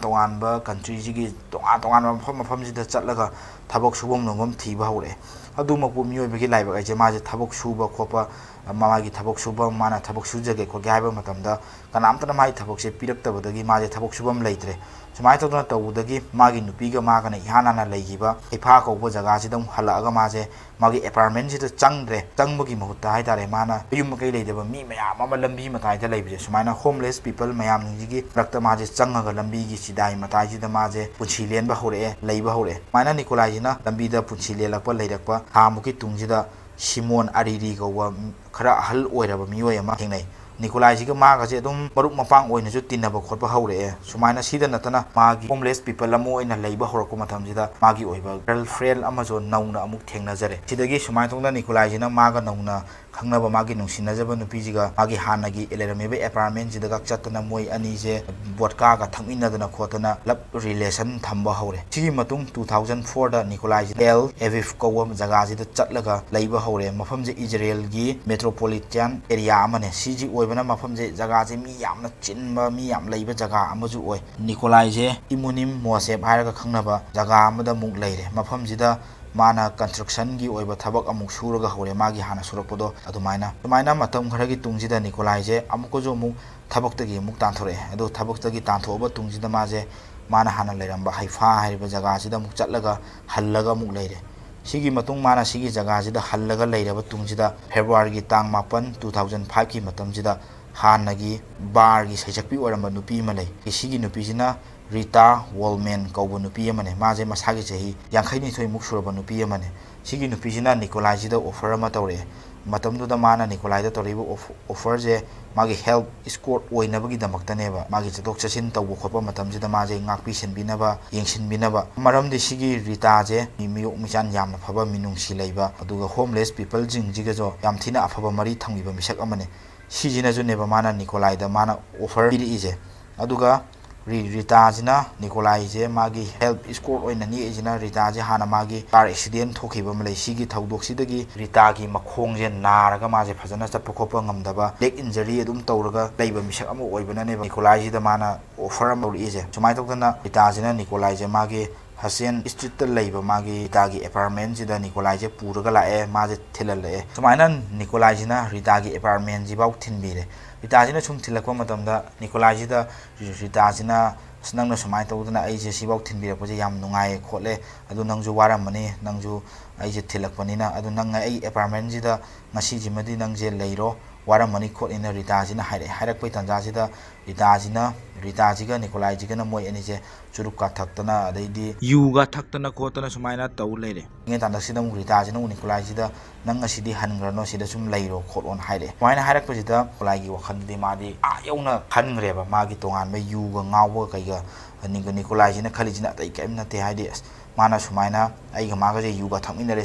ꯇꯣꯉꯥꯟꯕ ꯀꯟꯇ꯭ꯔꯤꯁꯤꯒꯤ ꯇꯣꯉꯥꯟ ꯇꯣꯉꯥꯟꯕ ꯃꯐꯝ ꯃꯐꯝꯁꯤꯗ ꯆꯠꯂꯒ ꯊꯕꯛ ꯁꯨꯐꯝ ꯅꯣꯝꯐꯝ ꯊꯤꯕ ꯍꯧꯔꯛꯑꯦ꯫ ꯑꯗꯨꯃꯛꯄꯨ ꯃꯤꯑꯣꯏꯕꯒꯤ ꯂꯥꯏꯕꯛ ꯍꯥꯏꯁꯦ, ꯃꯥꯁꯦ ꯊꯕꯛ ꯁꯨꯕ ꯈꯣꯠꯄ, ꯃꯥꯒꯤ ꯊꯕꯛ ꯁꯨꯕ, ꯃꯥꯅ ꯊꯕꯛ ꯁꯨꯖꯒꯦ ꯈꯣꯠꯀꯦ ꯍꯥꯏꯕ ꯃꯇꯝꯗ ꯀꯅꯥꯝꯇꯅ ꯃꯥꯒꯤ ꯊꯕꯛꯁꯦ ꯄꯤꯔꯛꯇꯕꯗꯒꯤ ꯃꯥꯁꯦ ꯊꯕꯛ ꯁꯨꯐꯝ ꯂꯩꯇ꯭ꯔꯦ꯫ ꯁꯨꯃꯥꯏꯅ ꯇꯧꯗꯅ ꯇꯧꯕꯗꯒꯤ ꯃꯥꯒꯤ ꯅꯨꯄꯤꯒ ꯃꯥꯒꯅ ꯏꯍꯥꯟ ꯍꯥꯟꯅ ꯂꯩꯈꯤꯕ ꯍꯩꯐꯥ ꯀꯧꯕ ꯖꯒꯥꯁꯤꯗ ꯑꯃꯨꯛ ꯍꯜꯂꯛꯑꯒ ꯃꯥꯁꯦ ꯃꯥꯒꯤ ꯑꯦꯄꯥꯔꯠꯃꯦꯟꯁꯤꯗ ꯆꯪꯗ꯭ꯔꯦ꯫ ꯆꯪꯕꯒꯤ ꯃꯍꯨꯠꯇ ꯍꯥꯏꯇꯥꯔꯦ, ꯃꯥꯅ ꯃꯌꯨꯝ ꯃꯀꯩ ꯂꯩꯇꯕ ꯃꯤ ꯃꯌꯥꯝ ꯑꯃ ꯂꯝꯕꯤ ꯃꯇꯥꯏꯗ ꯂꯩꯕꯁꯦ, ꯁꯨꯃꯥꯏꯅ ꯍꯣꯝꯂꯦꯁ ꯄꯤꯄꯜ ꯃꯌꯥꯝꯁꯤꯡꯁꯤꯒꯤ ꯃꯔꯛꯇ ꯃꯥꯁꯦ ꯆꯪꯉꯒ ꯂꯝꯕꯤꯒꯤ ꯆꯤꯗꯥꯏ ꯃꯇꯥꯏꯁꯤꯗ ꯃꯥꯁꯦ ꯄꯨꯟꯁꯤ ꯂꯦꯟꯕ ꯍꯧꯔꯛꯑꯦ, ꯂꯩꯕ ꯍꯧꯔꯛꯑꯦ꯫ ꯁꯨꯃꯥꯏꯅ ꯅꯤꯀꯣꯂꯥꯏꯁꯤꯅ ꯂꯝꯕꯤꯗ ꯄꯨꯟꯁꯤ ꯂꯦꯜꯂꯛꯄ, ꯂꯩꯔꯛꯄ ꯊꯥꯃꯨꯛꯀꯤ ꯇꯨꯡꯁꯤꯗ ꯁꯤꯃꯣꯟ ꯑꯔꯤꯔꯤ ꯀꯧꯕ ꯈꯔ ꯑꯍꯜ ꯑꯣꯏꯔꯕ ꯃꯤꯑꯣꯏ ꯑꯃ ꯊꯦꯡꯅꯩ꯫ ꯅꯤꯀꯣꯂꯥꯏꯁꯤꯒ ꯃꯥꯒꯁꯦ ꯑꯗꯨꯝ ꯃꯔꯨꯞ ꯃꯄꯥꯡ ꯑꯣꯏꯅꯁꯨ ꯇꯤꯟꯅꯕ ꯈꯣꯠꯄ ꯍꯧꯔꯛꯑꯦ꯫ ꯁꯨꯃꯥꯏꯅ ꯁꯤꯗ ꯅꯠꯇꯅ ꯃꯥꯒꯤ homeless people ꯑꯃ ꯑꯣꯏꯅ ꯂꯩꯕ ꯍꯧꯔꯛꯄ ꯃꯇꯝꯁꯤꯗ ꯃꯥꯒꯤ ꯑꯣꯏꯕ girlfriend ꯑꯃꯁꯨ ꯅꯧꯅ ꯑꯃꯨꯛ ꯊꯦꯡꯅꯖꯔꯦ꯫ ꯁꯤꯗꯒꯤ ꯁꯨꯃꯥꯏꯅ ꯇꯧꯗꯅ ꯅꯤꯀꯣꯂꯥꯏꯁꯤꯅ ꯃꯥꯒ ꯅꯧꯅ ꯈꯪꯅꯕ ꯃꯥꯒꯤ ꯅꯨꯡꯁꯤꯅꯖꯕ ꯅꯨꯄꯤꯁꯤꯒ ꯃꯥꯒꯤ ꯍꯥꯟꯅꯒꯤ ꯂꯩꯔꯝꯃꯤꯕ apartment ꯁꯤꯗꯒ ꯆꯠꯇꯅ ꯃꯣꯏ ꯑꯅꯤꯁꯦ ꯕꯣꯠꯀꯥꯒ ꯊꯛꯃꯤꯟꯅꯗꯅ ꯈꯣꯠꯇꯅ love relation ꯊꯝꯕ ꯍꯧꯔꯦ꯫ ꯁꯤꯒꯤ ꯃꯇꯨꯡ two thousand four ꯗ ꯅꯤꯀꯣꯂꯥꯏꯁꯤ ꯇꯦꯜ ꯑꯦꯚꯤꯚ ꯀꯧꯕ ꯖꯒꯥꯁꯤꯗ ꯆꯠꯂꯒ ꯂꯩꯕ ꯍꯧꯔꯦ꯫ ꯃꯐꯝꯁꯦ ꯏꯖꯔꯦꯜꯒꯤ metropolitan area ꯑꯃꯅꯦ꯫ ꯁꯤꯁꯤ ꯑꯣꯏꯕꯅ ꯃꯐꯝꯁꯦ, ꯖꯒꯥꯁꯦ ꯃꯤ ꯌꯥꯝꯅ ꯆꯤꯟꯕ, ꯃꯤ ꯌꯥꯝ ꯂꯩꯕ ꯖꯒꯥ ꯑꯃꯁꯨ ꯑꯣꯏ꯫ ꯅꯤꯀꯣꯂꯥꯏꯁꯦ ꯏꯃꯨꯅꯤꯝ ꯃꯣꯁꯦꯞ ꯍꯥꯏꯔꯒ ꯈꯪꯅꯕ ꯖꯒꯥ ꯑꯃꯗ ꯑꯃꯨꯛ ꯂꯩꯔꯦ꯫ ꯃꯐꯝꯁꯤꯗ ꯃꯥꯅ construction ꯒꯤ ꯑꯣꯏꯕ ꯊꯕꯛ ꯑꯃꯨꯛ ꯁꯨꯔꯒ ꯍꯧꯔꯦ, ꯃꯥꯒꯤ ꯍꯥꯟꯅ ꯁꯨꯔꯛꯄꯗꯣ ꯑꯗꯨꯃꯥꯏꯅ꯫ ꯁꯨꯃꯥꯏꯅ ꯃꯇꯝ ꯈꯔꯒꯤ ꯇꯨꯡꯁꯤꯗ ꯅꯤꯀꯣꯂꯥꯏꯁꯦ ꯑꯃꯨꯛꯀꯁꯨ ꯑꯃꯨꯛ ꯊꯕꯛꯇꯒꯤ ꯑꯃꯨꯛ ꯇꯥꯟꯊꯣꯔꯛꯑꯦ꯫ ꯑꯗꯣ ꯊꯕꯛꯇꯒꯤ ꯇꯥꯟꯊꯣꯛꯑꯕ ꯇꯨꯡꯁꯤꯗ ꯃꯥꯁꯦ, ꯃꯥꯅ ꯍꯥꯟꯅ ꯂꯩꯔꯝꯕ ꯍꯩꯐꯥ ꯍꯥꯏꯔꯤꯕ ꯖꯒꯥꯁꯤꯗ ꯑꯃꯨꯛ ꯆꯠꯂꯒ ꯍꯜꯂꯒ ꯑꯃꯨꯛ ꯂꯩꯔꯦ꯫ ꯁꯤꯒꯤ ꯃꯇꯨꯡ ꯃꯥꯅ ꯁꯤꯒꯤ ꯖꯒꯥꯁꯤꯗ ꯍꯜꯂꯒ ꯂꯩꯔꯕ ꯇꯨꯡꯁꯤꯗ, ꯐꯦꯕ꯭ꯔꯨꯋꯥꯔꯤꯒꯤ ꯇꯥꯡ ꯃꯥꯄꯟ, two thousand five ꯀꯤ ꯃꯇꯝꯁꯤꯗ ꯍꯥꯟꯅꯒꯤ ꯕꯥꯔꯒꯤ ꯁꯩꯁꯛꯄꯤ ꯑꯣꯏꯔꯝꯕ ꯅꯨꯄꯤ ꯑꯃ ꯂꯩ꯫ ꯁꯤꯒꯤ ꯅꯨꯄꯤꯁꯤꯅ ꯔꯤꯇꯥ ꯋꯣꯜꯃꯦꯟ ꯀꯧꯕ ꯅꯨꯄꯤ ꯑꯃꯅꯦ꯫ ꯃꯥꯁꯦ ꯃꯁꯥꯒꯤ ꯆꯍꯤ ꯌꯥꯡꯈꯩꯅꯤꯊꯣꯏꯃꯨꯛ ꯁꯨꯔꯕ ꯅꯨꯄꯤ ꯑꯃꯅꯦ꯫ ꯁꯤꯒꯤ ꯅꯨꯄꯤꯁꯤꯅ ꯅꯤꯀꯣꯂꯥꯏꯁꯤꯗ offer ꯑꯃ ꯇꯧꯔꯛꯑꯦ꯫ ꯃꯇꯝꯗꯨꯗ ꯃꯥꯅ ꯅꯤꯀꯣꯂꯥꯏꯗ ꯇꯧꯔꯛꯏꯕ ꯑꯣꯐ-, offer ꯁꯦ ꯃꯥꯒꯤ help escort ꯑꯣꯏꯅꯕꯒꯤꯗꯃꯛꯇꯅꯦꯕ꯫ ꯃꯥꯒꯤ ꯆꯠꯊꯣꯛ ꯆꯠꯁꯤꯟ ꯇꯧꯕ ꯈꯣꯠꯄ ꯃꯇꯝꯁꯤꯗ ꯃꯥꯁꯦ ꯉꯥꯛꯄꯤ ꯁꯦꯟꯕꯤꯅꯕ, ꯌꯦꯡꯁꯤꯟꯕꯤꯅꯕ꯫ ꯃꯔꯝꯗꯤ ꯁꯤꯒꯤ ꯔꯤꯇꯥꯁꯦ ꯃꯤ ꯃꯤꯌꯣꯛ ꯃꯤꯆꯥꯟ ꯌꯥꯝꯅ ꯐꯕ, ꯃꯤꯅꯨꯡꯁꯤ ꯂꯩꯕ, ꯑꯗꯨꯒ homeless people ꯁꯤꯡꯁꯤꯒꯁꯨ ꯌꯥꯝ ꯊꯤꯅ ꯑꯐꯕ ꯃꯔꯤ ꯊꯝꯈꯤꯕ ꯃꯤꯁꯛ ꯑꯃꯅꯦ꯫ ꯁꯤꯁꯤꯅꯁꯨꯅꯦꯕ ꯃꯥꯅ ꯅꯤꯀꯣꯂꯥꯏꯗ ꯃꯥꯅ offer ꯄꯤꯔꯛꯏꯁꯦ꯫ ꯑꯗꯨꯒ ꯔꯤ-, ꯔꯤꯇꯥꯁꯤꯅ ꯅꯤꯀꯣꯂꯥꯏꯁꯦ ꯃꯥꯒꯤ help escort ꯑꯣꯏꯅ ꯅꯦꯛꯏꯁꯤꯅ, ꯔꯤꯇꯥꯁꯦ ꯍꯥꯟꯅ ꯃꯥꯒꯤ car accident ꯊꯣꯛꯈꯤꯕ ꯑꯃ ꯂꯩ꯫ ꯁꯤꯒꯤ ꯊꯧꯗꯣꯛꯁꯤꯗꯒꯤ ꯔꯤꯇꯥꯒꯤ ꯃꯈꯣꯡꯁꯦ ꯅꯥꯔꯒ ꯃꯥꯁꯦ ꯐꯖꯅ ꯆꯠꯄ ꯈꯣꯠꯄ ꯉꯝꯗꯕ, leg injury ꯑꯗꯨꯝ ꯇꯧꯔꯒ ꯂꯩꯕ ꯃꯤꯁꯛ ꯑꯃ ꯑꯣꯏꯕꯅꯅꯦꯕ ꯅꯤꯀꯣꯂꯥꯏꯁꯤꯗ ꯃꯥꯅ offer ꯑꯃ ꯇꯧꯔꯛꯏꯁꯦ꯫ ꯁꯨꯃꯥꯏꯅ ꯇꯧꯗꯅ ꯔꯤꯇꯥꯁꯤꯅ ꯅꯤꯀꯣꯂꯥꯏꯁꯦ ꯃꯥꯒꯤ ꯍꯁꯦꯟ street ꯇ ꯂꯩꯕ ꯃꯥꯒꯤ ꯔꯤꯇꯥꯒꯤ apartment ꯁꯤꯗ ꯅꯤꯀꯣꯂꯥꯏꯁꯦ ꯄꯨꯔꯒ ꯂꯥꯛꯑꯦ, ꯃꯥꯁꯦ ꯊꯤꯜꯍꯜꯂꯛꯑꯦ꯫ ꯁꯨꯃꯥꯏꯅ ꯅꯤꯀꯣꯂꯥꯏꯁꯤꯅ ꯔꯤꯇꯥꯒꯤ apartment ꯁꯤꯐꯥꯎ ꯊꯤꯟꯕꯤꯔꯦ꯫ ꯔꯤꯇꯥꯁꯤꯅ ꯁꯨꯝ ꯊꯤꯜꯂꯛꯄ ꯃꯇꯝꯗ ꯅꯤꯀꯣꯂꯥꯏꯁꯤꯗ ꯔꯤ-, ꯔꯤꯇꯥꯁꯤꯅ, "ꯑꯁ, ꯅꯪꯅ ꯁꯨꯃꯥꯏꯅ ꯇꯧꯗꯅ ꯑꯩꯁꯦ ꯁꯤꯐꯥꯎ ꯊꯤꯟꯕꯤꯔꯛꯄꯁꯦ ꯌꯥꯝ ꯅꯨꯡꯉꯥꯏꯌꯦ ꯈꯣꯠꯂꯦ, ꯑꯗꯨ ꯅꯪꯁꯨ ꯋꯥꯔꯝꯃꯅꯤ, ꯅꯪꯁꯨ ꯑꯩꯁꯦ ꯊꯤꯜꯂꯛꯄꯅꯤꯅ, ꯑꯗꯨ ꯅꯪ ꯑꯩ apartment ꯁꯤꯗ ꯉꯁꯤꯁꯤꯃꯗꯤ ꯅꯪꯁꯦ ꯂꯩꯔꯣ, ꯋꯥꯔꯝꯃꯅꯤ ꯈꯣꯠꯂꯤꯅ ꯔꯤꯇꯥꯁꯤꯅ ꯍꯥꯏꯔꯛꯑꯦ꯫ ꯍꯥꯏꯔꯛꯄꯩ ꯇꯥꯟꯖꯥꯁꯤꯗ ꯔꯤꯇꯥꯁꯤꯅ, ꯔꯤꯇꯥꯁꯤꯒ ꯅꯤꯀꯣꯂꯥꯏꯁꯤꯒꯅ ꯃꯣꯏ ꯑꯅꯤꯁꯦ ꯆꯨꯔꯨꯞꯀ ꯊꯛꯇꯅ, ꯑꯗꯩꯗꯤ ꯌꯨꯒ ꯊꯛꯇꯅ ꯈꯣꯠꯇꯅ ꯁꯨꯃꯥꯏꯅ ꯇꯧ ꯂꯩꯔꯦ꯫ ꯏꯉꯩ ꯇꯥꯟꯗꯛꯁꯤꯗ ꯑꯃꯨꯛ ꯔꯤꯇꯥꯁꯤꯅ ꯑꯃꯨꯛ ꯅꯤꯀꯣꯂꯥꯏꯁꯤꯗ, "ꯅꯪ ꯉꯁꯤꯗꯤ ꯍꯟꯈ꯭ꯔꯅꯣ, ꯁꯤꯗ ꯁꯨꯝ ꯂꯩꯔꯣ ꯈꯣꯠꯂꯣꯅ" ꯍꯥꯏꯔꯛꯑꯦ꯫ ꯁꯨꯃꯥꯏꯅ ꯍꯥꯏꯔꯛꯄꯁꯤꯗ ꯅꯤꯀꯣꯂꯥꯏꯒꯤ ꯋꯥꯈꯜꯗꯗꯤ ꯃꯥꯗꯤ ꯑꯥ ꯌꯧꯅ ꯈꯟꯈ꯭ꯔꯦꯕ, ꯃꯥꯒꯤ ꯇꯣꯉꯥꯟꯕ ꯌꯨꯒ ꯉꯥꯎꯕꯒ ꯀꯩꯒ꯫ ꯅꯤꯀꯣ-, ꯅꯤꯀꯣꯂꯥꯏꯁꯤꯅ ꯈꯜꯂꯤꯁꯤꯅ ꯑꯇꯩ ꯀꯔꯤꯝ ꯅꯠꯇꯦ, ꯍꯥꯏꯗꯤ, ꯑꯁ, ꯃꯥꯅ ꯁꯨꯃꯥꯏꯅ ꯑꯩꯒ ꯃꯥꯒꯁꯦ ꯌꯨꯒ ꯊꯛꯃꯤꯟꯅꯔꯦ,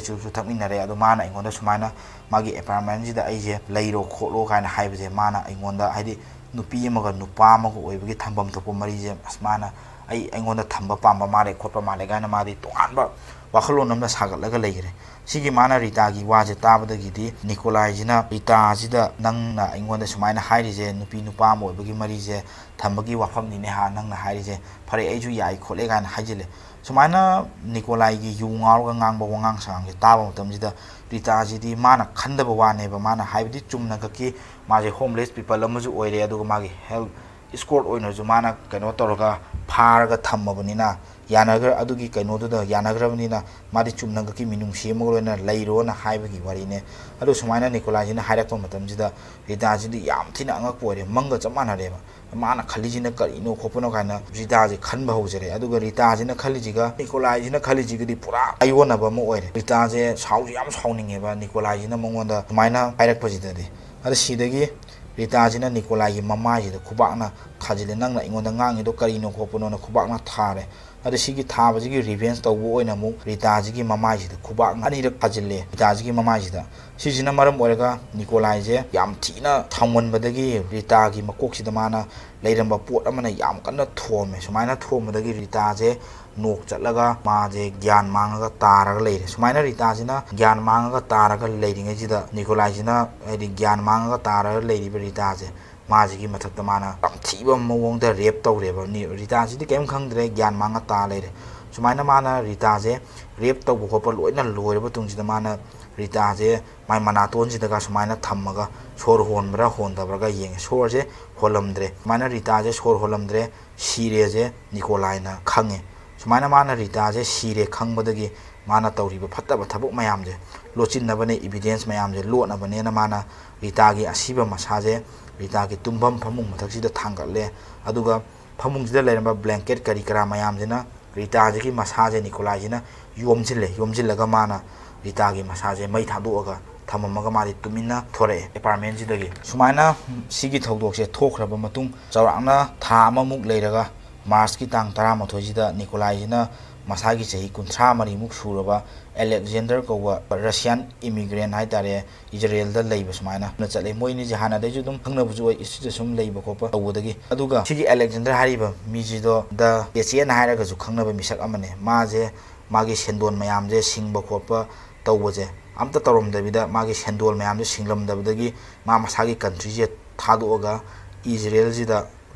ꯆꯨꯔꯨꯞꯁꯨ ꯊꯛꯃꯤꯟꯅꯔꯦ, ꯑꯗꯣ ꯃꯥꯅ ꯑꯩꯉꯣꯟꯗ ꯁꯨꯃꯥꯏꯅ ꯃꯥꯒꯤ ꯑꯦꯄꯥꯔꯠꯃꯦꯟꯁꯤꯗ ꯑꯩꯁꯦ ꯂꯩꯔꯣ ꯈꯣꯠꯂꯣ ꯀꯥꯏꯅ ꯍꯥꯏꯕꯁꯦ, ꯃꯥꯅ ꯑꯩꯉꯣꯟꯗ, ꯍꯥꯏꯗꯤ, ꯅꯨꯄꯤ ꯑꯃꯒ ꯅꯨꯄꯥ ꯑꯃꯒ ꯑꯣꯏꯕꯒꯤ ꯊꯝꯐꯝ ꯊꯣꯛꯄ ꯃꯔꯤꯁꯦ, ꯑꯁ, ꯃꯥꯅ ꯑꯩ, ꯑꯩꯉꯣꯟꯗ ꯊꯝꯕ ꯄꯥꯝꯕ ꯃꯥꯜꯂꯦ ꯈꯣꯠꯄ ꯃꯥꯜꯂꯦ ꯀꯥꯏꯅ ꯃꯥꯗꯤ ꯇꯣꯉꯥꯟꯕ ꯋꯥꯈꯜꯂꯣꯟ ꯑꯃꯗ ꯁꯥꯒꯠꯂꯒ ꯂꯩꯈ꯭ꯔꯦ꯫ ꯁꯤꯒꯤ ꯃꯥꯅ ꯔꯤꯇꯥꯒꯤ ꯋꯥꯁꯦ ꯇꯥꯕꯗꯒꯤꯗꯤ ꯅꯤꯀꯣꯂꯥꯏꯁꯤꯅ ꯔꯤꯇꯥꯁꯤꯗ, "ꯅꯪꯅ ꯑꯩꯉꯣꯟꯗ ꯁꯨꯃꯥꯏꯅ ꯍꯥꯏꯔꯤꯁꯦ, ꯅꯨꯄꯤ ꯅꯨꯄꯥ ꯑꯃ ꯑꯣꯏꯕꯒꯤ ꯃꯔꯤꯁꯦ ꯊꯝꯕꯒꯤ ꯋꯥꯐꯝꯅꯤꯅꯦ ꯍꯥ, ꯅꯪꯅ ꯍꯥꯏꯔꯤꯁꯦ, ꯐꯔꯦ, ꯑꯩꯁꯨ ꯌꯥꯏ ꯈꯣꯠꯂꯦ" ꯀꯥꯏꯅ ꯍꯥꯏꯖꯤꯜꯂꯦ꯫ ꯁꯨꯃꯥꯏꯅ ꯅꯤꯀꯣꯂꯥꯏꯒꯤ ꯌꯨ ꯉꯥꯎꯔꯒ ꯉꯥꯡꯕ ꯋꯥꯉꯥꯡ ꯁꯉꯥꯡꯁꯦ ꯇꯥꯕ ꯃꯇꯝꯁꯤꯗ ꯔꯤꯇꯥꯁꯤꯗꯤ ꯃꯥꯅ ꯈꯟꯗꯕ ꯋꯥꯅꯦꯕ꯫ ꯃꯥꯅ ꯍꯥꯏꯕꯗꯤ ꯆꯨꯝꯅꯈꯛꯀꯤ ꯃꯥꯁꯦ ꯍꯣꯝꯂꯦꯁ ꯄꯤꯄꯜ ꯑꯃꯁꯨ ꯑꯣꯏꯔꯦ, ꯑꯗꯨꯒ ꯃꯥꯒꯤ ꯍꯦꯜꯊ ꯏꯁꯀꯣꯔꯠ ꯑꯣꯏꯅꯁꯨ ꯃꯥꯅ ꯀꯩꯅꯣ ꯇꯧꯔꯒ ꯐꯥꯔꯒ ꯊꯝꯃꯕꯅꯤꯅ, ꯌꯥꯅꯈ꯭ꯔ-, ꯑꯗꯨꯒꯤ ꯀꯩꯅꯣꯗꯨꯗ ꯌꯥꯅꯈ꯭ꯔꯕꯅꯤꯅ, ꯃꯥꯗꯤ ꯆꯨꯝꯅꯈꯛꯀꯤ ꯃꯤꯅꯨꯡꯁꯤ ꯑꯃꯒ ꯂꯣꯏꯅ ꯂꯩꯔꯣꯅ ꯍꯥꯏꯕꯒꯤ ꯋꯥꯔꯤꯅꯦ꯫ ꯑꯗꯣ ꯁꯨꯃꯥꯏꯅ ꯅꯤꯀꯣꯂꯥꯏꯁꯤꯅ ꯍꯥꯏꯔꯛꯄ ꯃꯇꯝꯁꯤꯗ ꯔꯤꯇꯥꯁꯤꯗꯤ ꯌꯥꯝ ꯊꯤꯅ ꯑꯉꯛꯄ ꯑꯣꯏꯔꯦ, ꯃꯪꯒ ꯆꯞ ꯃꯥꯟꯅꯔꯦꯕ꯫ ꯃꯥꯅ ꯈꯜꯂꯤꯁꯤꯅ ꯀꯔꯤꯅꯣ ꯈꯣꯠꯄꯅꯣ ꯀꯥꯏꯅ ꯔꯤꯇꯥꯁꯦ ꯈꯟꯕ ꯍꯧꯖꯔꯦ꯫ ꯑꯗꯨꯒ ꯔꯤꯇꯥꯁꯤꯅ ꯈꯜꯂꯤꯁꯤꯒ ꯅꯤꯀꯣꯂꯥꯏꯁꯤꯅ ꯈꯜꯂꯤꯁꯤꯒꯗꯤ ꯄꯨꯔꯥ ꯑꯌꯣꯟꯅꯕ ꯑꯃ ꯑꯣꯏꯔꯦ꯫ ꯔꯤꯇꯥꯁꯦ ꯁꯥꯎꯁꯨ ꯌꯥꯝ ꯁꯥꯎꯅꯤꯡꯉꯦꯕ ꯅꯤꯀꯣꯂꯥꯏꯁꯤꯅ ꯃꯉꯣꯟꯗ ꯁꯨꯃꯥꯏꯅ ꯍꯥꯏꯔꯛꯄꯁꯤꯗꯗꯤ꯫ ꯑꯗ ꯁꯤꯗꯒꯤ ꯔꯤꯇꯥꯁꯤꯅ ꯅꯤꯀꯣꯂꯥꯏꯒꯤ ꯃꯃꯥꯏꯁꯤꯗ ꯈꯨꯕꯥꯛꯅ ꯊꯥꯖꯤꯜꯂꯦ꯫ "ꯅꯪꯅ ꯑꯩꯉꯣꯟꯗ ꯉꯥꯡꯉꯤꯗꯣ ꯀꯔꯤꯅꯣ ꯈꯣꯠꯄꯅꯣꯅ" ꯈꯨꯕꯥꯛꯅ ꯊꯥꯔꯦ꯫ ꯑꯗ ꯁꯤꯒꯤ ꯊꯥꯕꯁꯤꯒꯤ ꯔꯤꯚꯦꯟꯖ ꯇꯧꯕ ꯑꯣꯏꯅ ꯑꯃꯨꯛ ꯔꯤꯇꯥꯁꯤꯒꯤ ꯃꯃꯥꯏꯁꯤꯗ ꯈꯨꯕꯥꯛꯅ ꯑꯅꯤꯔꯛ ꯊꯥꯖꯤꯜꯂꯦ, ꯔꯤꯇꯥꯁꯤꯒꯤ ꯃꯃꯥꯏꯁꯤꯗ꯫ ꯁꯤꯁꯤꯅ ꯃꯔꯝ ꯑꯣꯏꯔꯒ ꯅꯤꯀꯣꯂꯥꯏꯁꯦ ꯌꯥꯝ ꯊꯤꯅ ꯁꯥꯎꯃꯟꯕꯗꯒꯤ ꯔꯤꯇꯥꯒꯤ ꯃꯀꯣꯛꯁꯤꯗ ꯃꯥꯅ ꯂꯩꯔꯝꯕ ꯄꯣꯠ ꯑꯃꯅ ꯌꯥꯝ ꯀꯟꯅ ꯊꯣꯝꯃꯦ꯫ ꯁꯨꯃꯥꯏꯅ ꯊꯣꯝꯕꯗꯒꯤ ꯔꯤꯇꯥꯁꯦ ꯅꯣꯛ ꯆꯠꯂꯒ ꯃꯥꯁꯦ ꯒ꯭ꯌꯥꯟ ꯃꯥꯡꯉꯒ ꯇꯥꯔꯒ ꯂꯩꯔꯦ꯫ ꯁꯨꯃꯥꯏꯅ ꯔꯤꯇꯥꯁꯤꯅ ꯒ꯭ꯌꯥꯟ ꯃꯥꯡꯉꯒ ꯇꯥꯔꯒ ꯂꯩꯔꯤꯉꯩꯁꯤꯗ ꯅꯤꯀꯣꯂꯥꯏꯁꯤꯅ, ꯍꯥꯏꯗꯤ, ꯒ꯭ꯌꯥꯟ ꯃꯥꯡꯉꯒ ꯇꯥꯔꯒ ꯂꯩꯔꯤꯕ ꯔꯤꯇꯥꯁꯦ ꯃꯥꯁꯤꯒꯤ ꯃꯊꯛꯇ ꯃꯥꯅ ꯌꯥꯝ ꯊꯤꯕ ꯃꯑꯣꯡꯗ ꯔꯦꯞ ꯇꯧꯔꯦꯕ꯫ ꯅꯤ-, ꯔꯤꯇꯥꯁꯤꯗꯤ ꯀꯔꯤꯝ ꯈꯪꯗ꯭ꯔꯦ, ꯒ꯭ꯌꯥꯟ ꯃꯥꯡꯉ ꯇꯥ ꯂꯩꯔꯦ꯫ ꯁꯨꯃꯥꯏꯅ ꯃꯥꯅ ꯔꯤꯇꯥꯁꯦ ꯔꯦꯞ ꯇꯧꯕ ꯈꯣꯠꯄ ꯂꯣꯏꯅ ꯂꯣꯏꯔꯕ ꯇꯨꯡꯁꯤꯗ ꯃꯥꯅ ꯔꯤꯇꯥꯁꯦ ꯃꯥꯏ ꯃꯅꯥꯇꯣꯟꯁꯤꯗꯒ ꯁꯨꯃꯥꯏꯅ ꯊꯝꯃꯒ ꯁꯣꯔ ꯍꯣꯟꯕ꯭ꯔꯥ ꯍꯣꯟꯗꯕ꯭ꯔꯥꯒ ꯌꯦꯡꯉꯦ꯫ ꯁꯣꯔꯁꯦ ꯍꯣꯜꯂꯝꯗ꯭ꯔꯦ꯫ ꯁꯨꯃꯥꯏꯅ ꯔꯤꯇꯥꯁꯦ ꯁꯣꯔ ꯍꯣꯜꯂꯝꯗ꯭ꯔꯦ, ꯁꯤꯔꯦꯁꯦ ꯅꯤꯀꯣꯂꯥꯏꯅ ꯈꯪꯉꯦ꯫ ꯁꯨꯃꯥꯏꯅ ꯃꯥꯅ ꯔꯤꯇꯥꯁꯦ ꯁꯤꯔꯦ ꯈꯪꯕꯗꯒꯤ ꯃꯥꯅ ꯇꯧꯔꯤꯕ ꯐꯠꯇꯕ ꯊꯕꯛ ꯃꯌꯥꯝꯁꯦ ꯂꯣꯠꯁꯤꯟꯅꯕꯅꯦ, ꯏꯕꯤꯗꯦꯟꯁ ꯃꯌꯥꯝꯁꯦ ꯂꯣꯠꯅꯕꯅꯦꯅ ꯃꯥꯅ ꯔꯤꯇꯥꯒꯤ ꯑꯁꯤꯕ ꯃꯁꯥꯁꯦ ꯔꯤꯇꯥꯒꯤ ꯇꯨꯝꯐꯝ ꯐꯃꯨꯡ ꯃꯊꯛꯁꯤꯗ ꯊꯥꯡꯒꯠꯂꯦ꯫ ꯑꯗꯨꯒ ꯐꯃꯨꯡꯁꯤꯗ ꯂꯩꯔꯝꯕ ꯕ꯭ꯂꯦꯡꯀꯦꯠ ꯀꯔꯤ ꯀꯔꯥ ꯃꯌꯥꯝꯁꯤꯅ ꯔꯤꯇꯥꯁꯤꯒꯤ ꯃꯁꯥꯁꯦ ꯅꯤꯀꯣꯂꯥꯏꯁꯤꯅ ꯌꯣꯝꯁꯤꯜꯂꯦ꯫ ꯌꯣꯝꯁꯤꯜꯂꯒ ꯃꯥꯅ ꯔꯤꯇꯥꯒꯤ ꯃꯁꯥꯁꯦ ꯃꯩ ꯊꯥꯗꯣꯛꯑꯒ ꯊꯝꯃꯝꯃꯒ ꯃꯥꯗꯤ ꯇꯨꯃꯤꯟꯅ ꯊꯣꯔꯛꯑꯦ ꯑꯦꯄꯥꯔꯠꯃꯦꯟꯁꯤꯗꯒꯤ꯫ ꯁꯨꯃꯥꯏꯅ ꯁꯤꯒꯤ ꯊꯧꯗꯣꯛꯁꯦ ꯊꯣꯛꯈ꯭ꯔꯕ ꯃꯇꯨꯡ ꯆꯥꯎꯔꯥꯛꯅ ꯊꯥ ꯑꯃꯃꯨꯛ ꯂꯩꯔꯒ ꯃꯥꯔꯁꯀꯤ ꯇꯥꯡ ꯇꯔꯥꯃꯥꯊꯣꯏꯁꯤꯗ ꯅꯤꯀꯣꯂꯥꯏꯁꯤꯅ ꯃꯁꯥꯒꯤ ꯆꯍꯤ ꯀꯨꯟꯊ꯭ꯔꯥ ꯃꯔꯤꯃꯨꯛ ꯁꯨꯔꯕ ꯑꯂꯦꯛꯖꯦꯟꯗꯔ ꯀꯧꯕ ꯔꯁꯤꯌꯥꯟ ꯏꯃꯤꯒ꯭ꯔꯦꯟ ꯍꯥꯏꯇꯥꯔꯦ, ꯏꯖꯔꯦꯜꯗ ꯂꯩꯕ ꯁꯨꯃꯥꯏꯅ ꯆꯠꯂꯦ꯫ ꯃꯣꯏ ꯑꯅꯤꯁꯦ ꯍꯥꯟꯅꯗꯩꯁꯨ ꯑꯗꯨꯝ ꯈꯪꯅꯕꯁꯨ ꯑꯣꯏ, ꯏꯁꯇ꯭ꯔꯤꯠꯇ ꯁꯨꯝ ꯂꯩꯕ ꯈꯣꯠꯄ ꯇꯧꯕꯗꯒꯤ꯫ ꯑꯗꯨꯒ ꯁꯤꯒꯤ ꯑꯂꯦꯛꯖꯦꯟꯗꯔ ꯍꯥꯏꯔꯤꯕ ꯃꯤꯁꯤꯗꯣ ꯗ ꯆꯦꯆꯦꯟ ꯍꯥꯏꯔꯒꯁꯨ ꯈꯪꯅꯕ ꯃꯤꯁꯛ ꯑꯃꯅꯦ꯫ ꯃꯥꯁꯦ ꯃꯥꯒꯤ ꯁꯦꯟꯗꯣꯟ ꯃꯌꯥꯝꯁꯦ ꯁꯤꯡꯕ ꯈꯣꯠꯄ ꯇꯧꯕꯁꯦ ꯑꯝꯇ ꯇꯧꯔꯝꯗꯕꯤꯗ ꯃꯥꯒꯤ ꯁꯦꯟꯗꯣꯜ ꯃꯌꯥꯝꯁꯦ ꯁꯤꯡꯂꯝꯗꯕꯗꯒꯤ ꯃꯥ ꯃꯁꯥꯒꯤ ꯀꯟꯇ꯭ꯔꯤꯁꯦ ꯊꯥꯗꯣꯛꯑꯒ ꯏꯖꯔꯦꯜꯁꯤꯗ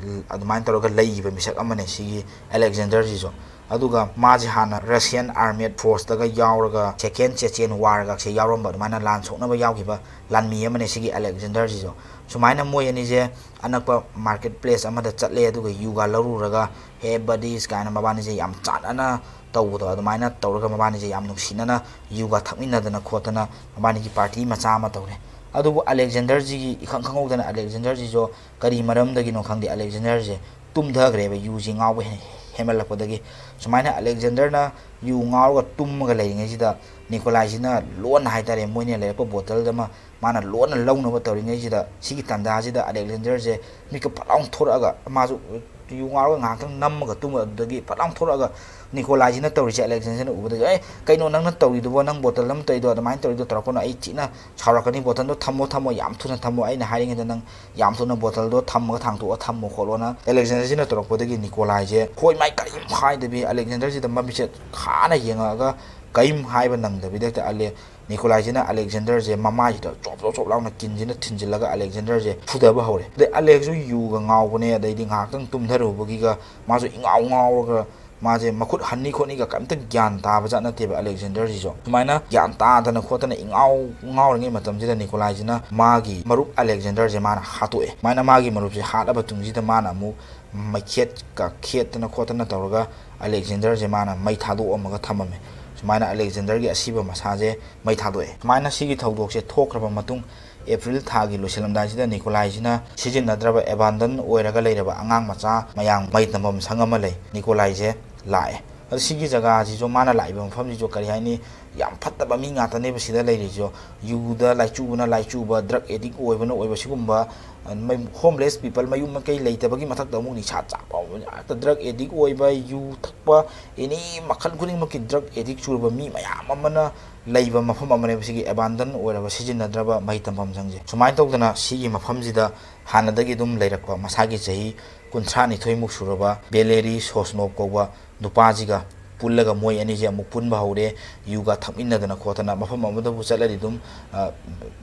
ꯑꯗꯨꯃꯥꯏꯅ ꯇꯧꯔꯒ ꯂꯩꯈꯤꯕ ꯃꯤꯁꯛ ꯑꯃꯅꯦ ꯁꯤꯒꯤ ꯑꯂꯦꯛꯖꯦꯟꯗꯔꯁꯤꯁꯨ꯫ ꯑꯗꯨꯒ ꯃꯥꯁꯦ ꯍꯥꯟꯅ ꯔꯁꯤꯌꯥꯟ ꯑꯥꯔꯃꯦꯠ ꯐꯣꯔꯁꯇꯒ ꯌꯥꯎꯔꯒ ꯁꯦꯀꯦꯟ ꯆꯦꯆꯦꯟ ꯋꯥꯔꯒꯁꯦ ꯌꯥꯎꯔꯝꯕ, ꯑꯗꯨꯃꯥꯏꯅ ꯂꯥꯟ ꯁꯣꯛꯅꯕ ꯌꯥꯎꯈꯤꯕ ꯂꯥꯟꯃꯤ ꯑꯃꯅꯦ ꯁꯤꯒꯤ ꯑꯂꯦꯛꯖꯦꯟꯗꯔꯁꯤꯁꯨ꯫ ꯁꯨꯃꯥꯏꯅ ꯃꯣꯏ ꯑꯅꯤꯁꯦ ꯑꯅꯛꯄ ꯃꯥꯔꯀꯦꯠ ꯄ꯭ꯂꯦꯁ ꯑꯃꯗ ꯆꯠꯂꯦ, ꯑꯗꯨꯒ ꯌꯨꯒ ꯂꯧꯔꯨꯔꯒ "ꯍꯦ ꯕꯗꯤꯁ" ꯀꯥꯏꯅ ꯃꯕꯥꯅꯤꯁꯦ ꯌꯥꯝ ꯆꯥꯟꯅꯅ ꯇꯧꯕꯗꯣ, ꯑꯗꯨꯃꯥꯏꯅ ꯇꯧꯔꯒ ꯃꯕꯥꯅꯤꯁꯦ ꯌꯥꯝ ꯅꯨꯡꯁꯤꯅꯅ ꯌꯨꯒ ꯊꯛꯃꯤꯟꯅꯗꯅ ꯈꯣꯠꯇꯅ ꯃꯕꯥꯅꯤꯒꯤ ꯄꯥꯔꯇꯤ ꯃꯆꯥ ꯑꯃ ꯇꯧꯔꯦ꯫ ꯑꯗꯨꯕꯨ ꯑꯂꯦꯛꯖꯦꯟꯗꯔꯁꯤꯒꯤ ꯏꯈꯪ ꯈꯪꯍꯧꯗꯅ ꯑꯂꯦꯛꯖꯦꯟꯗꯔꯁꯤꯁꯨ ꯀꯔꯤ ꯃꯔꯝꯗꯒꯤꯅꯣ ꯈꯪꯗꯦ, ꯑꯂꯦꯛꯖꯦꯟꯗꯔꯁꯦ ꯇꯨꯝꯊꯈ꯭ꯔꯦꯕ, ꯌꯨꯁꯤ ꯉꯥꯎꯕ ꯍꯦꯟ-, ꯍꯦꯟꯃꯜꯂꯛꯄꯗꯒꯤ꯫ ꯁꯨꯃꯥꯏꯅ ꯑꯂꯦꯛꯖꯦꯟꯗꯔꯅ ꯌꯨ ꯉꯥꯎꯔꯒ ꯇꯨꯝꯃꯒ ꯂꯩꯔꯤꯉꯩꯁꯤꯗ ꯅꯤꯀꯣꯂꯥꯏꯁꯤꯅ ꯂꯣꯟꯅ ꯍꯥꯏꯇꯥꯔꯦ, ꯃꯣꯏꯅ ꯂꯩꯔꯛꯄ ꯕꯣꯇꯜ ꯑꯃ ꯃꯥꯅ ꯂꯣꯟꯅ ꯂꯧꯅꯕ ꯇꯧꯔꯤꯉꯩꯁꯤꯗ, ꯁꯤꯒꯤ ꯇꯥꯟꯖꯥꯁꯤꯗ ꯑꯂꯦꯛꯖꯦꯟꯗꯔꯁꯦ ꯃꯤꯀꯞ ꯐꯠ ꯂꯥꯎꯅ ꯊꯣꯔꯛꯑꯒ, ꯃꯥꯁꯨ ꯌꯨ ꯉꯥꯎꯔꯒ ꯉꯥꯏꯍꯥꯛꯇꯪ ꯅꯝꯃꯒ ꯇꯨꯝꯕ, ꯑꯗꯨꯗꯒꯤ ꯐꯠ ꯂꯥꯎꯅ ꯊꯣꯔꯛꯑꯒ ꯅꯤꯀꯣꯂꯥꯏꯁꯤꯅ ꯇꯧꯔꯤꯁꯦ ꯑꯂꯦꯛꯖꯦꯟꯗꯔꯅ ꯎꯕꯗꯒꯤ, "ꯑꯦ, ꯀꯩꯅꯣ ꯅꯪꯅ ꯇꯧꯔꯤꯗꯨꯕꯣ? ꯅꯪ ꯕꯣꯇꯜ ꯑꯃ ꯇꯧꯔꯤꯗꯣ ꯑꯗꯨꯃꯥꯏꯅ ꯇꯧꯔꯤꯗꯣ ꯇꯧꯔꯛꯀꯅꯨ, ꯑꯩ ꯊꯤꯅ ꯁꯥꯎꯔꯛꯀꯅꯤ꯫ ꯕꯣꯇꯜꯗꯣ ꯊꯝꯃꯣ, ꯊꯝꯃꯣ, ꯌꯥꯝ ꯊꯨꯅ ꯊꯝꯃꯣ꯫ ꯑꯩꯅ ꯍꯥꯏꯔꯤꯉꯩꯗ ꯅꯪ ꯌꯥꯝ ꯊꯨꯅ ꯕꯣꯇꯜꯗꯣ ꯊꯝꯃꯒ ꯊꯥꯡꯇꯣꯛꯑ ꯊꯝꯃꯣ ꯈꯣꯠꯂꯣꯅ" ꯑꯦꯂꯦꯛꯖꯦꯟꯗꯔꯁꯤꯅ ꯇꯧꯔꯛꯄꯗꯒꯤ ꯅꯤꯀꯣꯂꯥꯏꯁꯦ ꯍꯣꯏ ꯃꯥꯏ ꯀꯔꯤꯝ ꯍꯥꯏꯗꯕꯤ, ꯑꯦꯂꯦꯛꯖꯦꯟꯗꯔꯁꯤꯗ ꯃꯃꯤꯠꯁꯦ ꯈꯥꯅ ꯌꯦꯡꯉꯛꯑꯒ ꯀꯔꯤꯝ ꯍꯥꯏꯕ ꯅꯪꯗꯕꯤꯗ ꯍꯦꯛꯇ ꯑꯂꯦ-, ꯅꯤꯀꯣꯂꯥꯏꯁꯤꯅ ꯑꯦꯂꯦꯛꯖꯦꯟꯗꯔꯁꯦ ꯃꯃꯥꯏꯁꯤꯗ ꯆꯣꯞ ꯆꯣꯞ ꯆꯣꯞ ꯂꯥꯎꯅ ꯀꯤꯟꯁꯤꯅ ꯊꯤꯟꯖꯤꯜꯂꯒ ꯑꯦꯂꯦꯛꯖꯦꯟꯗꯔꯁꯦ ꯐꯨꯗꯕ ꯍꯧꯔꯦ꯫ ꯑꯗꯩ ꯑꯂꯦꯛꯁꯁꯨ ꯌꯨꯒ ꯉꯥꯎꯕꯅꯦ, ꯑꯗꯩꯗꯤ ꯉꯥꯏꯍꯥꯛꯇꯪ ꯇꯨꯝꯊꯔꯨꯕꯒꯤꯒ ꯃꯥꯁꯨ ꯏꯉꯥꯎ ꯉꯥꯎꯔꯒ ꯃꯥꯁꯦ ꯃꯈꯨꯠ ꯍꯟꯅꯤ ꯈꯣꯠꯅꯤꯒ ꯀꯩꯝꯇ ꯒ꯭ꯌꯥꯟ ꯇꯥꯕ ꯖꯥꯠ ꯅꯠꯇꯦꯕ ꯑꯦꯂꯦꯛꯖꯦꯟꯗꯔꯁꯤꯁꯨ꯫ ꯁꯨꯃꯥꯏꯅ ꯒ꯭ꯌꯥꯟ ꯇꯥꯗꯅ ꯈꯣꯠꯇꯅ ꯏꯉꯥꯎ ꯉꯥꯎꯔꯤꯉꯩ ꯃꯇꯝꯁꯤꯗ ꯅꯤꯀꯣꯂꯥꯏꯁꯤꯅ ꯃꯥꯒꯤ ꯃꯔꯨꯞ ꯑꯦꯂꯦꯛꯖꯦꯟꯗꯔꯁꯦ ꯃꯥꯅ ꯍꯥꯠꯇꯣꯛꯑꯦ꯫ ꯁꯨꯃꯥꯏꯅ ꯃꯥꯒꯤ ꯃꯔꯨꯞꯁꯦ ꯍꯥꯠꯂꯕ ꯇꯨꯡꯁꯤꯗ ꯃꯥꯅ ꯑꯃꯨꯛ ꯃꯩꯈꯦꯠꯀ ꯈꯦꯠꯇꯅ ꯈꯣꯠꯇꯅ ꯇꯧꯔꯒ ꯑꯦꯂꯦꯛꯖꯦꯟꯗꯔꯁꯦ ꯃꯥꯅ ꯃꯩ ꯊꯥꯗꯣꯛꯑꯝꯃꯒ ꯊꯝꯃꯝꯃꯦ꯫ ꯁꯨꯃꯥꯏꯅ ꯑꯂꯦꯛꯖꯦꯟꯗꯔꯒꯤ ꯑꯁꯤꯕ ꯃꯁꯥꯁꯦ ꯃꯩ ꯊꯥꯗꯣꯛꯑꯦ꯫ ꯁꯨꯃꯥꯏꯅ ꯁꯤꯒꯤ ꯊꯧꯗꯣꯛꯁꯦ ꯊꯣꯛꯈ꯭ꯔꯕ ꯃꯇꯨꯡ, ꯑꯦꯄ꯭ꯔꯤꯜ ꯊꯥꯒꯤ ꯂꯣꯏꯁꯤꯜꯂꯝꯗꯥꯏꯁꯤꯗ ꯅꯤꯀꯣꯂꯥꯏꯁꯤꯅ ꯁꯤꯖꯤꯟꯅꯗ꯭ꯔꯕ, ꯑꯦꯕꯥꯟꯗꯟ ꯑꯣꯏꯔꯒ ꯂꯩꯔꯕ ꯑꯉꯥꯡ ꯃꯆꯥ ꯃꯌꯥꯝ ꯃꯩ ꯇꯝꯐꯝ ꯁꯪ ꯑꯃ ꯂꯩ, ꯅꯤꯀꯣꯂꯥꯏꯁꯦ ꯂꯥꯛꯑꯦ꯫ ꯑꯗꯣ ꯁꯤꯒꯤ ꯖꯒꯥꯁꯤꯁꯨ, ꯃꯥꯅ ꯂꯥꯛꯏꯕ ꯃꯐꯝꯁꯤꯁꯨ ꯀꯔꯤ ꯍꯥꯏꯅꯤ, ꯌꯥꯝ ꯐꯠꯇꯕ ꯃꯤ ꯉꯥꯛꯇꯅꯦꯕ ꯁꯤꯗ ꯂꯩꯔꯤꯁꯤꯁꯨ꯫ ꯌꯨꯗ ꯂꯥꯏꯆꯨꯕꯅ ꯂꯥꯏꯆꯨꯕ, ꯗ꯭ꯔꯒ ꯑꯦꯗꯤꯛ ꯑꯣꯏꯕꯅ ꯑꯣꯏꯕ, ꯁꯤꯒꯨꯝꯕ ꯍꯣꯝꯂꯦꯁ ꯄꯤꯄꯜ, ꯃꯌꯨꯝ ꯃꯀꯩ ꯂꯩꯇꯕꯒꯤ ꯃꯊꯛꯇ ꯑꯃꯨꯛ ꯅꯤꯁꯥ ꯆꯥꯕ, ꯍꯦꯛꯇ ꯗ꯭ꯔꯒ ꯑꯦꯗꯤꯛ ꯑꯣꯏꯕ, ꯌꯨ ꯊꯛꯄ, ꯑꯦꯅꯤ ꯃꯈꯜ ꯈꯨꯗꯤꯡꯃꯛꯀꯤ ꯗ꯭ꯔꯒ ꯑꯦꯗꯤꯛ ꯆꯨꯔꯕ ꯃꯤ ꯃꯌꯥꯝ ꯑꯃꯅ ꯂꯩꯕ ꯃꯐꯝ ꯑꯃꯅꯦꯕ ꯁꯤꯒꯤ ꯑꯦꯕꯥꯟꯗꯟ ꯑꯣꯏꯔꯕ, ꯁꯤꯖꯤꯟꯅꯗ꯭ꯔꯕ ꯃꯍꯩ ꯇꯝꯐꯝꯁꯪꯁꯦ꯫ ꯁꯨꯃꯥꯏꯅ ꯇꯧꯗꯅ ꯁꯤꯒꯤ ꯃꯐꯝꯁꯤꯗ ꯍꯥꯟꯅꯗꯒꯤ ꯑꯗꯨꯝ ꯂꯩꯔꯛꯄ, ꯃꯁꯥꯒꯤ ꯆꯍꯤ ꯀꯨꯟꯊ꯭ꯔꯥ ꯅꯤꯊꯣꯏꯃꯨꯛ ꯁꯨꯔꯕ ꯕꯦꯂꯦꯔꯤ ꯁꯣꯁꯅꯣꯞ ꯀꯧꯕ ꯅꯨꯄꯥꯁꯤꯒ ꯄꯨꯜꯂꯒ ꯃꯣꯏ ꯑꯅꯤꯁꯦ ꯑꯃꯨꯛ ꯄꯨꯟꯕ ꯍꯧꯔꯦ꯫ ꯌꯨꯒ ꯊꯛꯃꯤꯟꯅꯗꯅ ꯈꯣꯠꯇꯅ, ꯃꯐꯝ ꯑꯃꯗꯕꯨ ꯆꯠꯂꯗꯤ ꯑꯗꯨꯝ, ꯑ,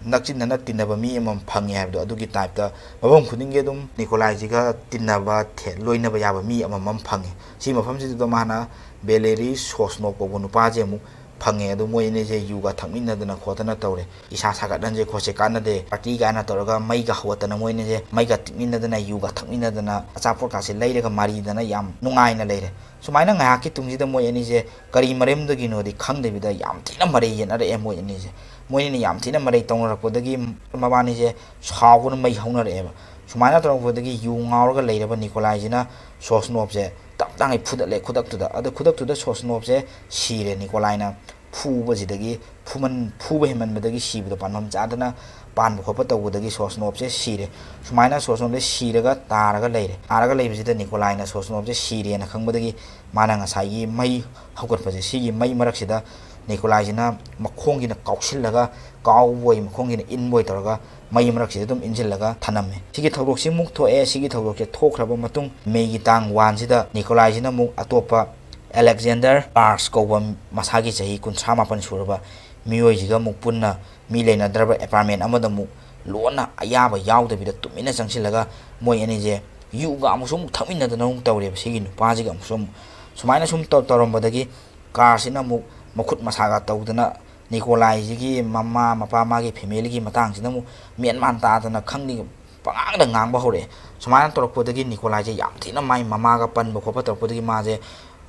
ꯅꯛꯆꯤꯟꯅꯅ ꯇꯤꯟꯅꯕ ꯃꯤ ꯑꯃꯃꯝ ꯐꯪꯉꯦ ꯍꯥꯏꯕꯗꯣ, ꯑꯗꯨꯒꯤ ꯇꯥꯏꯞꯇ ꯃꯐꯝ ꯈꯨꯗꯤꯡꯒꯤ ꯑꯗꯨꯝ ꯅꯤꯀꯣꯂꯥꯏꯁꯤꯒ ꯇꯤꯟꯅꯕ, ꯊꯦ-, ꯂꯣꯏꯅꯕ ꯌꯥꯕ ꯃꯤ ꯑꯃꯃꯝ ꯐꯪꯉꯦ꯫ ꯁꯤ ꯃꯐꯝꯁꯤꯗ ꯃꯥꯅ ꯕꯦꯂꯦꯔꯤ ꯁꯣꯁꯅꯣꯞ ꯀꯧꯕ ꯅꯨꯄꯥꯁꯦ ꯑꯃꯨꯛ ꯐꯪꯉꯦ꯫ ꯑꯗꯨ ꯃꯣꯏ ꯑꯅꯤꯁꯦ ꯌꯨꯒ ꯊꯛꯃꯤꯟꯅꯗꯅ ꯈꯣꯠꯇꯅ ꯇꯧꯔꯦ꯫ ꯏꯁꯥ ꯁꯥꯒꯠꯍꯟꯁꯦ ꯈꯣꯠꯁꯦ ꯀꯥꯟꯅꯗꯦ, ꯄꯥꯔꯇꯤ ꯀꯥꯏꯅ ꯇꯧꯔꯒ ꯃꯩꯒ ꯍꯧꯒꯠꯇꯅ, ꯃꯣꯏ ꯑꯅꯤꯁꯦ ꯃꯩꯒ ꯇꯤꯛꯃꯤꯟꯅꯗꯅ, ꯌꯨꯒ ꯊꯛꯃꯤꯟꯅꯗꯅ, ꯑꯆꯥꯄꯣꯠꯀꯥꯁꯦ ꯂꯩꯔꯒ ꯃꯥꯔꯤꯗꯅ ꯌꯥꯝ ꯅꯨꯡꯉꯥꯏꯅ ꯂꯩꯔꯦ꯫ ꯁꯨꯃꯥꯏꯅ ꯉꯥꯏꯍꯥꯛꯀꯤ ꯇꯨꯡꯁꯤꯗ ꯃꯣꯏ ꯑꯅꯤꯁꯦ ꯀꯔꯤ ꯃꯔꯝꯗꯒꯤꯅꯣꯗꯤ ꯈꯪꯗꯕꯤꯗ ꯌꯥꯝ ꯊꯤꯅ ꯃꯔꯩ ꯌꯦꯠꯅꯔꯛꯑꯦ ꯃꯣꯏ ꯑꯅꯤꯁꯦ꯫ ꯃꯣꯏ ꯑꯅꯤ ꯌꯥꯝ ꯊꯤꯅ ꯃꯔꯩ ꯇꯧꯅꯔꯛꯄꯗꯒꯤ ꯃꯕꯥꯅꯤꯁꯦ ꯁꯥꯎꯗꯨꯅ ꯃꯩ ꯍꯧꯅꯔꯛꯑꯦꯕ꯫ ꯁꯨꯃꯥꯏꯅ ꯇꯧꯔꯛꯄꯗꯒꯤ ꯌꯨ ꯉꯥꯎꯔꯒ ꯂꯩꯔꯕ ꯅꯤꯀꯣꯂꯥꯏꯁꯤꯅ ꯁꯣꯁꯅꯣꯞꯁꯦ ꯇꯞ ꯇꯥꯉꯩ ꯐꯨꯗꯠꯂꯦ ꯈꯨꯗꯛꯇꯨꯗ꯫ ꯑꯗꯨ ꯈꯨꯗꯛꯇꯨꯗ ꯁꯣꯁꯅꯣꯞꯁꯦ ꯁꯤꯔꯦ, ꯅꯤꯀꯣꯂꯥꯏꯅ ꯐꯨꯕꯁꯤꯗꯒꯤ, ꯐꯨꯃꯟ-, ꯐꯨꯕ ꯍꯦꯟꯃꯟꯕꯗꯒꯤ ꯁꯤꯕꯗꯣ, ꯄꯥꯟꯐꯝ ꯆꯥꯗꯅ ꯄꯥꯟꯕ ꯈꯣꯠꯄ ꯇꯧꯕꯗꯒꯤ ꯁꯣꯁꯅꯣꯞꯁꯦ ꯁꯤꯔꯦ꯫ ꯁꯨꯃꯥꯏꯅ ꯁꯣꯁꯅꯣꯞꯁꯦ ꯁꯤꯔꯒ ꯇꯥꯔꯒ ꯂꯩꯔꯦ꯫ ꯇꯥꯔꯒ ꯂꯩꯕꯁꯤꯗ ꯅꯤꯀꯣꯂꯥꯏꯅ ꯁꯣꯁꯅꯣꯞꯁꯦ ꯁꯤꯔꯦꯅ ꯈꯪꯕꯗꯒꯤ ꯃꯥꯅ ꯉꯁꯥꯏꯒꯤ ꯃꯩ ꯍꯧꯒꯠꯄꯁꯦ, ꯁꯤꯒꯤ ꯃꯩ ꯃꯔꯛꯁꯤꯗ ꯅꯤꯀꯣꯂꯥꯏꯁꯤꯅ ꯃꯈꯣꯡꯁꯤꯅ ꯀꯥꯎꯁꯤꯜꯂꯒ, ꯀꯥꯎꯕꯣꯏ ꯃꯈꯣꯡꯁꯤꯅ ꯏꯟꯕꯣꯏ ꯇꯧꯔꯒ ꯃꯩ ꯃꯔꯛꯁꯤꯗ ꯑꯗꯨꯝ ꯏꯟꯁꯤꯜꯂꯒ ꯊꯅꯝꯃꯦ꯫ ꯁꯤꯒꯤ ꯊꯧꯗꯣꯛꯁꯤ ꯑꯃꯨꯛ ꯊꯣꯛꯑꯦ꯫ ꯁꯤꯒꯤ ꯊꯧꯗꯣꯛꯁꯦ ꯊꯣꯛꯈ꯭ꯔꯕ ꯃꯇꯨꯡ, ꯃꯦꯒꯤ ꯇꯥꯡ ꯋꯥꯟꯁꯤꯗ ꯅꯤꯀꯣꯂꯥꯏꯁꯤꯅ ꯑꯃꯨꯛ ꯑꯇꯣꯞꯄ ꯑꯂꯦꯛꯖꯦꯟꯗꯔ ꯀꯥꯔꯁ ꯀꯧꯕ ꯃꯁꯥꯒꯤ ꯆꯍꯤ ꯀꯨꯟꯊ꯭ꯔꯥ ꯃꯥꯄꯟ ꯁꯨꯔꯕ ꯃꯤꯑꯣꯏꯁꯤꯒ ꯑꯃꯨꯛ ꯄꯨꯟꯅ ꯃꯤ ꯂꯩꯅꯗ꯭ꯔꯕ ꯑꯦꯄꯥꯔꯠꯃꯦꯟ ꯑꯃꯗ ꯑꯃꯨꯛ ꯂꯣꯟꯅ ꯑꯌꯥꯕ ꯌꯥꯎꯗꯕꯤꯗ ꯇꯨꯃꯤꯟꯅ ꯆꯪꯁꯤꯜꯂꯒ ꯃꯣꯏ ꯑꯅꯤꯁꯦ ꯌꯨꯒ ꯑꯃꯨꯛꯁꯨ ꯑꯃꯨꯛ ꯊꯛꯃꯤꯟꯅꯗꯅ ꯑꯃꯨꯛ ꯇꯧꯔꯦꯕ꯫ ꯁꯤꯒꯤ ꯅꯨꯄꯥꯁꯤꯒ ꯑꯃꯨꯛꯁꯨ ꯑꯃꯨꯛ ꯁꯨꯃꯥꯏꯅ ꯁꯨꯝ ꯇꯧ-, ꯇꯧꯔꯝꯕꯗꯒꯤ ꯀꯥꯔꯁꯤꯅ ꯑꯃꯨꯛ ꯃꯈꯨꯠ ꯃꯁꯥꯒ ꯇꯧꯗꯅ ꯅꯤꯀꯣꯂꯥꯏꯁꯤꯒꯤ ꯃꯃꯥ ꯃꯄꯥ, ꯃꯥꯒꯤ ꯐꯦꯃꯤꯂꯤꯒꯤ ꯃꯇꯥꯡꯁꯤꯗ ꯑꯃꯨꯛ ꯃꯦꯟ ꯃꯥꯟ ꯇꯥꯗꯅ ꯈꯪꯗꯦ ꯄꯉꯥꯡꯗ ꯉꯥꯡꯕ ꯍꯧꯔꯛꯑꯦ꯫ ꯁꯨꯃꯥꯏꯅ ꯇꯧꯔꯛꯄꯗꯒꯤ ꯅꯤꯀꯣꯂꯥꯏꯁꯦ ꯌꯥꯝ ꯊꯤꯅ ꯃꯥꯏ ꯃꯃꯥꯒ ꯄꯟꯕ ꯈꯣꯠꯄ ꯇꯧꯔꯛꯄꯗꯒꯤ ꯃꯥꯁꯦ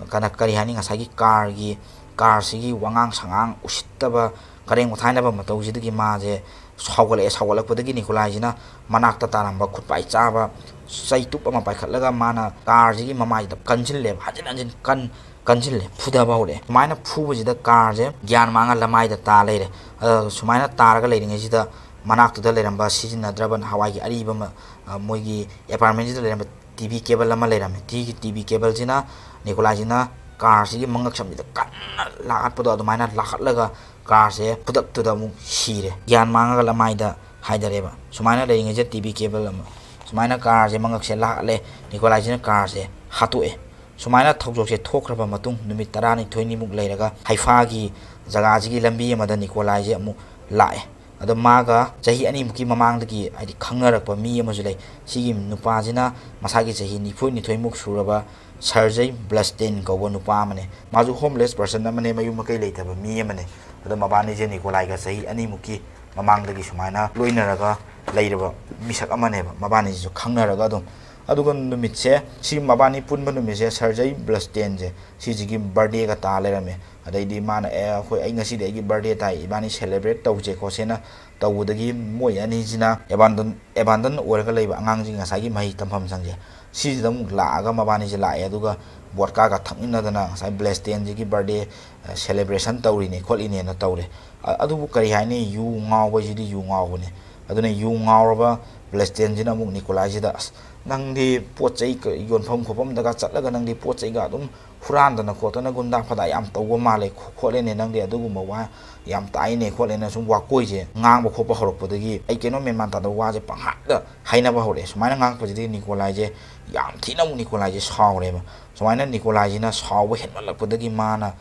ꯀꯅ-, ꯀꯔꯤ ꯍꯥꯏꯅꯤ, ꯉꯁꯥꯏꯒꯤ ꯀꯥꯔꯒꯤ ꯀꯥꯔꯁꯤꯒꯤ ꯋꯥꯉꯥꯡ ꯁꯉꯥꯡ ꯎꯁꯤꯠꯇꯕ, ꯀꯔꯦꯡ ꯃꯊꯥꯏꯅꯕ ꯃꯇꯧꯁꯤꯗꯒꯤ ꯃꯥꯁꯦ ꯁꯥꯎꯒꯠꯂꯛꯑꯦ꯫ ꯁꯥꯎꯒꯠꯂꯛꯄꯗꯒꯤ ꯅꯤꯀꯣꯂꯥꯏꯁꯤꯅ ꯃꯅꯥꯛꯇ ꯇꯥꯔꯝꯕ ꯈꯨꯠꯄꯥꯏ ꯆꯥꯕ ꯆꯩꯇꯨꯞ ꯑꯃ ꯄꯥꯏꯈꯠꯂꯒ ꯃꯥꯅ ꯀꯥꯔꯁꯤꯒꯤ ꯃꯃꯥꯏꯗ ꯀꯟꯁꯤꯜꯂꯦꯕ, ꯍꯟꯖꯤꯟ ꯍꯟꯖꯤꯟ ꯀꯟ ꯀꯟꯁꯤꯜꯂꯦ, ꯐꯨꯗꯕ ꯍꯧꯔꯛꯑꯦ꯫ ꯁꯨꯃꯥꯏꯅ ꯐꯨꯕꯁꯤꯗ ꯀꯥꯔꯁꯦ ꯒ꯭ꯌꯥꯟ ꯃꯥꯡꯉ ꯂꯃꯥꯏꯗ ꯇꯥ ꯂꯩꯔꯦ꯫ ꯑꯗ ꯁꯨꯃꯥꯏꯅ ꯇꯥꯔꯒ ꯂꯩꯔꯤꯉꯩꯁꯤꯗ ꯃꯅꯥꯛꯇꯨꯗ ꯂꯩꯔꯝꯕ ꯁꯤꯖꯤꯟꯅꯗ꯭ꯔꯕ ꯅꯍꯥꯟꯋꯥꯏꯒꯤ ꯑꯔꯤꯕ ꯑꯃ, ꯑ, ꯃꯣꯏꯒꯤ ꯑꯦꯄꯥꯔꯠꯃꯦꯟꯁꯤꯗ ꯂꯩꯔꯝꯕ ꯇꯤ ꯚꯤ ꯀꯦꯕꯜ ꯑꯃ ꯂꯩꯔꯝꯃꯦ꯫ ꯇꯤꯒꯤ ꯇꯤ ꯚꯤ ꯀꯦꯕꯜꯁꯤꯅ ꯅꯤꯀꯣꯂꯥꯏꯁꯤꯅ ꯀꯥꯔꯁꯤꯒꯤ ꯃꯉꯛꯁꯝꯁꯤꯗ ꯀꯟꯅ ꯂꯥꯛꯍꯠꯄꯗꯣ, ꯑꯗꯨꯃꯥꯏꯅ ꯂꯥꯛꯍꯠꯂꯒ ꯀꯥꯔꯁꯦ ꯈꯨꯗꯛꯇꯨꯗ ꯑꯃꯨꯛ ꯁꯤꯔꯦ, ꯒ꯭ꯌꯥꯟ ꯃꯥꯡꯉꯒ ꯂꯃꯥꯏꯗ ꯍꯥꯏꯊꯔꯦꯕ꯫ ꯁꯨꯃꯥꯏꯅ ꯂꯩꯔꯤꯉꯩꯁꯤꯗ ꯇꯤ ꯚꯤ ꯀꯦꯕꯜ ꯑꯃ ꯁꯨꯃꯥꯏꯅ ꯀꯥꯔꯁꯦ ꯃꯉꯛꯁꯦ ꯂꯥꯛꯍꯠꯂꯦ, ꯅꯤꯀꯣꯂꯥꯏꯁꯤꯅ ꯀꯥꯔꯁꯦ ꯍꯥꯠꯇꯣꯛꯑꯦ꯫ ꯁꯨꯃꯥꯏꯅ ꯊꯧꯗꯣꯛꯁꯦ ꯊꯣꯛꯈ꯭ꯔꯕ ꯃꯇꯨꯡ ꯅꯨꯃꯤꯠ ꯇꯔꯥꯅꯤꯊꯣꯏꯅꯤꯃꯨꯛ ꯂꯩꯔꯒ ꯍꯩꯐꯥꯒꯤ ꯖꯒꯥꯁꯤꯒꯤ ꯂꯝꯕꯤ ꯑꯃꯗ ꯅꯤꯀꯣꯂꯥꯏꯁꯦ ꯑꯃꯨꯛ ꯂꯥꯛꯑꯦ꯫ ꯑꯗꯣ ꯃꯥꯒ ꯆꯍꯤ ꯑꯅꯤꯃꯨꯛꯀꯤ ꯃꯃꯥꯡꯗꯒꯤ, ꯍꯥꯏꯗꯤ, ꯈꯪꯅꯔꯛꯄ ꯃꯤ ꯑꯃꯁꯨ ꯂꯩ꯫ ꯁꯤꯒꯤ ꯅꯨꯄꯥꯁꯤꯅ ꯃꯁꯥꯒꯤ ꯆꯍꯤ ꯅꯤꯐꯨ ꯅꯤꯊꯣꯏꯃꯨꯛ ꯁꯨꯔꯕ ꯁꯔꯖꯩ ꯕ꯭ꯂꯁꯇꯦꯟ ꯀꯧꯕ ꯅꯨꯄꯥ ꯑꯃꯅꯦ꯫ ꯃꯥꯁꯨ ꯍꯣꯝꯂꯦꯁ ꯄꯔꯁꯟ ꯑꯃꯅꯦ, ꯃꯌꯨꯝ ꯃꯀꯩ ꯂꯩꯇꯕ ꯃꯤ ꯑꯃꯅꯦ꯫ ꯑꯗꯣ ꯃꯕꯥꯅꯤꯁꯦ ꯅꯤꯀꯣꯂꯥꯏꯒ ꯆꯍꯤ ꯑꯅꯤꯃꯨꯛꯀꯤ ꯃꯃꯥꯡꯗꯒꯤ ꯁꯨꯃꯥꯏꯅ ꯂꯣꯏꯅꯔꯒ ꯂꯩꯔꯕ ꯃꯤꯁꯛ ꯑꯃꯅꯦꯕ, ꯃꯕꯥꯅꯤꯁꯤꯁꯨ ꯈꯪꯅꯔꯒ ꯑꯗꯨꯝ꯫ ꯑꯗꯨꯒ ꯅꯨꯃꯤꯠꯁꯦ, ꯁꯤ ꯃꯕꯥꯅꯤ ꯄꯨꯟꯕ ꯅꯨꯃꯤꯠꯁꯦ ꯁꯔꯖꯩ ꯕ꯭ꯂꯁꯇꯦꯟꯁꯦ ꯁꯤꯁꯤꯒꯤ ꯕꯥꯔꯗꯦꯒ ꯇꯥ ꯂꯩꯔꯝꯃꯦ꯫ ꯑꯗꯩꯗꯤ ꯃꯥꯅ, "ꯑꯦ, ꯑꯩꯈꯣꯏ, ꯑꯩ ꯉꯁꯤꯗꯤ ꯑꯩꯒꯤ ꯕꯥꯔꯗꯦ ꯇꯥꯏ, ꯏꯕꯥꯅꯤ ꯁꯦꯂꯦꯕ꯭ꯔꯦꯠ ꯇꯧꯁꯦ ꯈꯣꯠꯁꯦꯅ" ꯇꯧꯕꯗꯒꯤ ꯃꯣꯏ ꯑꯅꯤꯁꯤꯅ ꯑꯦꯕꯥꯟꯗꯟ ꯑꯦꯕꯥꯟꯗꯟ ꯑꯣꯏꯔꯒ ꯂꯩꯕ ꯑꯉꯥꯡꯁꯤꯡ, ꯉꯁꯥꯏꯒꯤ ꯃꯍꯩ ꯇꯝꯐꯝ ꯁꯪꯁꯦ, ꯁꯤꯁꯤꯗ ꯑꯃꯨꯛ ꯂꯥꯛꯑꯒ ꯃꯕꯥꯅꯤꯁꯦ ꯂꯥꯛꯑꯦ꯫ ꯑꯗꯨꯒ ꯕꯣꯠꯀꯥꯒ ꯊꯛꯃꯤꯟꯅꯗꯅ ꯉꯁꯥꯏ ꯕ꯭ꯂꯦꯁꯇꯦꯟꯁꯤꯒꯤ ꯕꯥꯔꯗꯦ, ꯑ, ꯁꯦꯂꯦꯕ꯭ꯔꯦꯁꯟ ꯇꯧꯔꯤꯅꯦ ꯈꯣꯠꯂꯤꯅꯦꯅ ꯇꯧꯔꯦ꯫ ꯑ-, ꯑꯗꯨꯕꯨ ꯀꯔꯤ ꯍꯥꯏꯅꯤ, ꯌꯨ ꯉꯥꯎꯕꯁꯤꯗꯤ ꯌꯨ ꯉꯥꯎꯕꯅꯦ꯫ ꯑꯗꯨꯅ ꯌꯨ ꯉꯥꯎꯔꯕ ꯕ꯭ꯂꯦꯁꯇꯦꯟꯁꯤꯅ ꯑꯃꯨꯛ ꯅꯤꯀꯣꯂꯥꯏꯁꯤꯗ, "ꯑꯁ, ꯅꯪꯗꯤ ꯄꯣꯠ ꯆꯩ ꯀ-, ꯌꯣꯟꯐꯝ ꯈꯣꯠꯐꯝꯗꯒ ꯆꯠꯂꯒ ꯅꯪꯗꯤ ꯄꯣꯠ ꯆꯩꯒ ꯑꯗꯨꯝ ꯍꯨꯔꯥꯟꯗꯅ ꯈꯣꯠꯇꯅ ꯒꯨꯟꯗꯥ ꯐꯗꯥ ꯌꯥꯝ ꯇꯧꯕ ꯃꯥꯜꯂꯦ, ꯈꯣ-, ꯈꯣꯠꯂꯦꯅꯦ, ꯅꯪꯗꯤ ꯑꯗꯨꯒꯨꯝꯕ ꯋꯥ ꯌꯥꯝ ꯇꯥꯏꯅꯦ ꯈꯣꯠꯂꯦꯅ" ꯁꯨꯝ ꯋꯥꯀꯣꯏꯁꯦ ꯉꯥꯡꯕ ꯈꯣꯠꯄ ꯍꯧꯔꯛꯄꯗꯒꯤ ꯑꯩ ꯀꯩꯅꯣ ꯃꯦꯟ ꯃꯥꯟ ꯇꯥꯗꯕ ꯋꯥꯁꯦ ꯄꯪꯍꯥꯏꯗ ꯍꯥꯏꯅꯕ ꯍꯧꯔꯛꯑꯦ꯫ ꯁꯨꯃꯥꯏꯅ ꯉꯥꯡꯉꯛꯄꯁꯤꯗꯒꯤ ꯅꯤꯀꯣꯂꯥꯏꯁꯦ ꯌꯥꯝ ꯊꯤꯅ ꯑꯃꯨꯛ ꯅꯤꯀꯣꯂꯥꯏꯁꯦ ꯁꯥꯎꯔꯦꯕ꯫ ꯁꯨꯃꯥꯏꯅ ꯅꯤꯀꯣꯂꯥꯏꯁꯤꯅ ꯁꯥꯎꯕ ꯍꯦꯟꯃꯜꯂꯛꯄꯗꯒꯤ ꯃꯥꯅ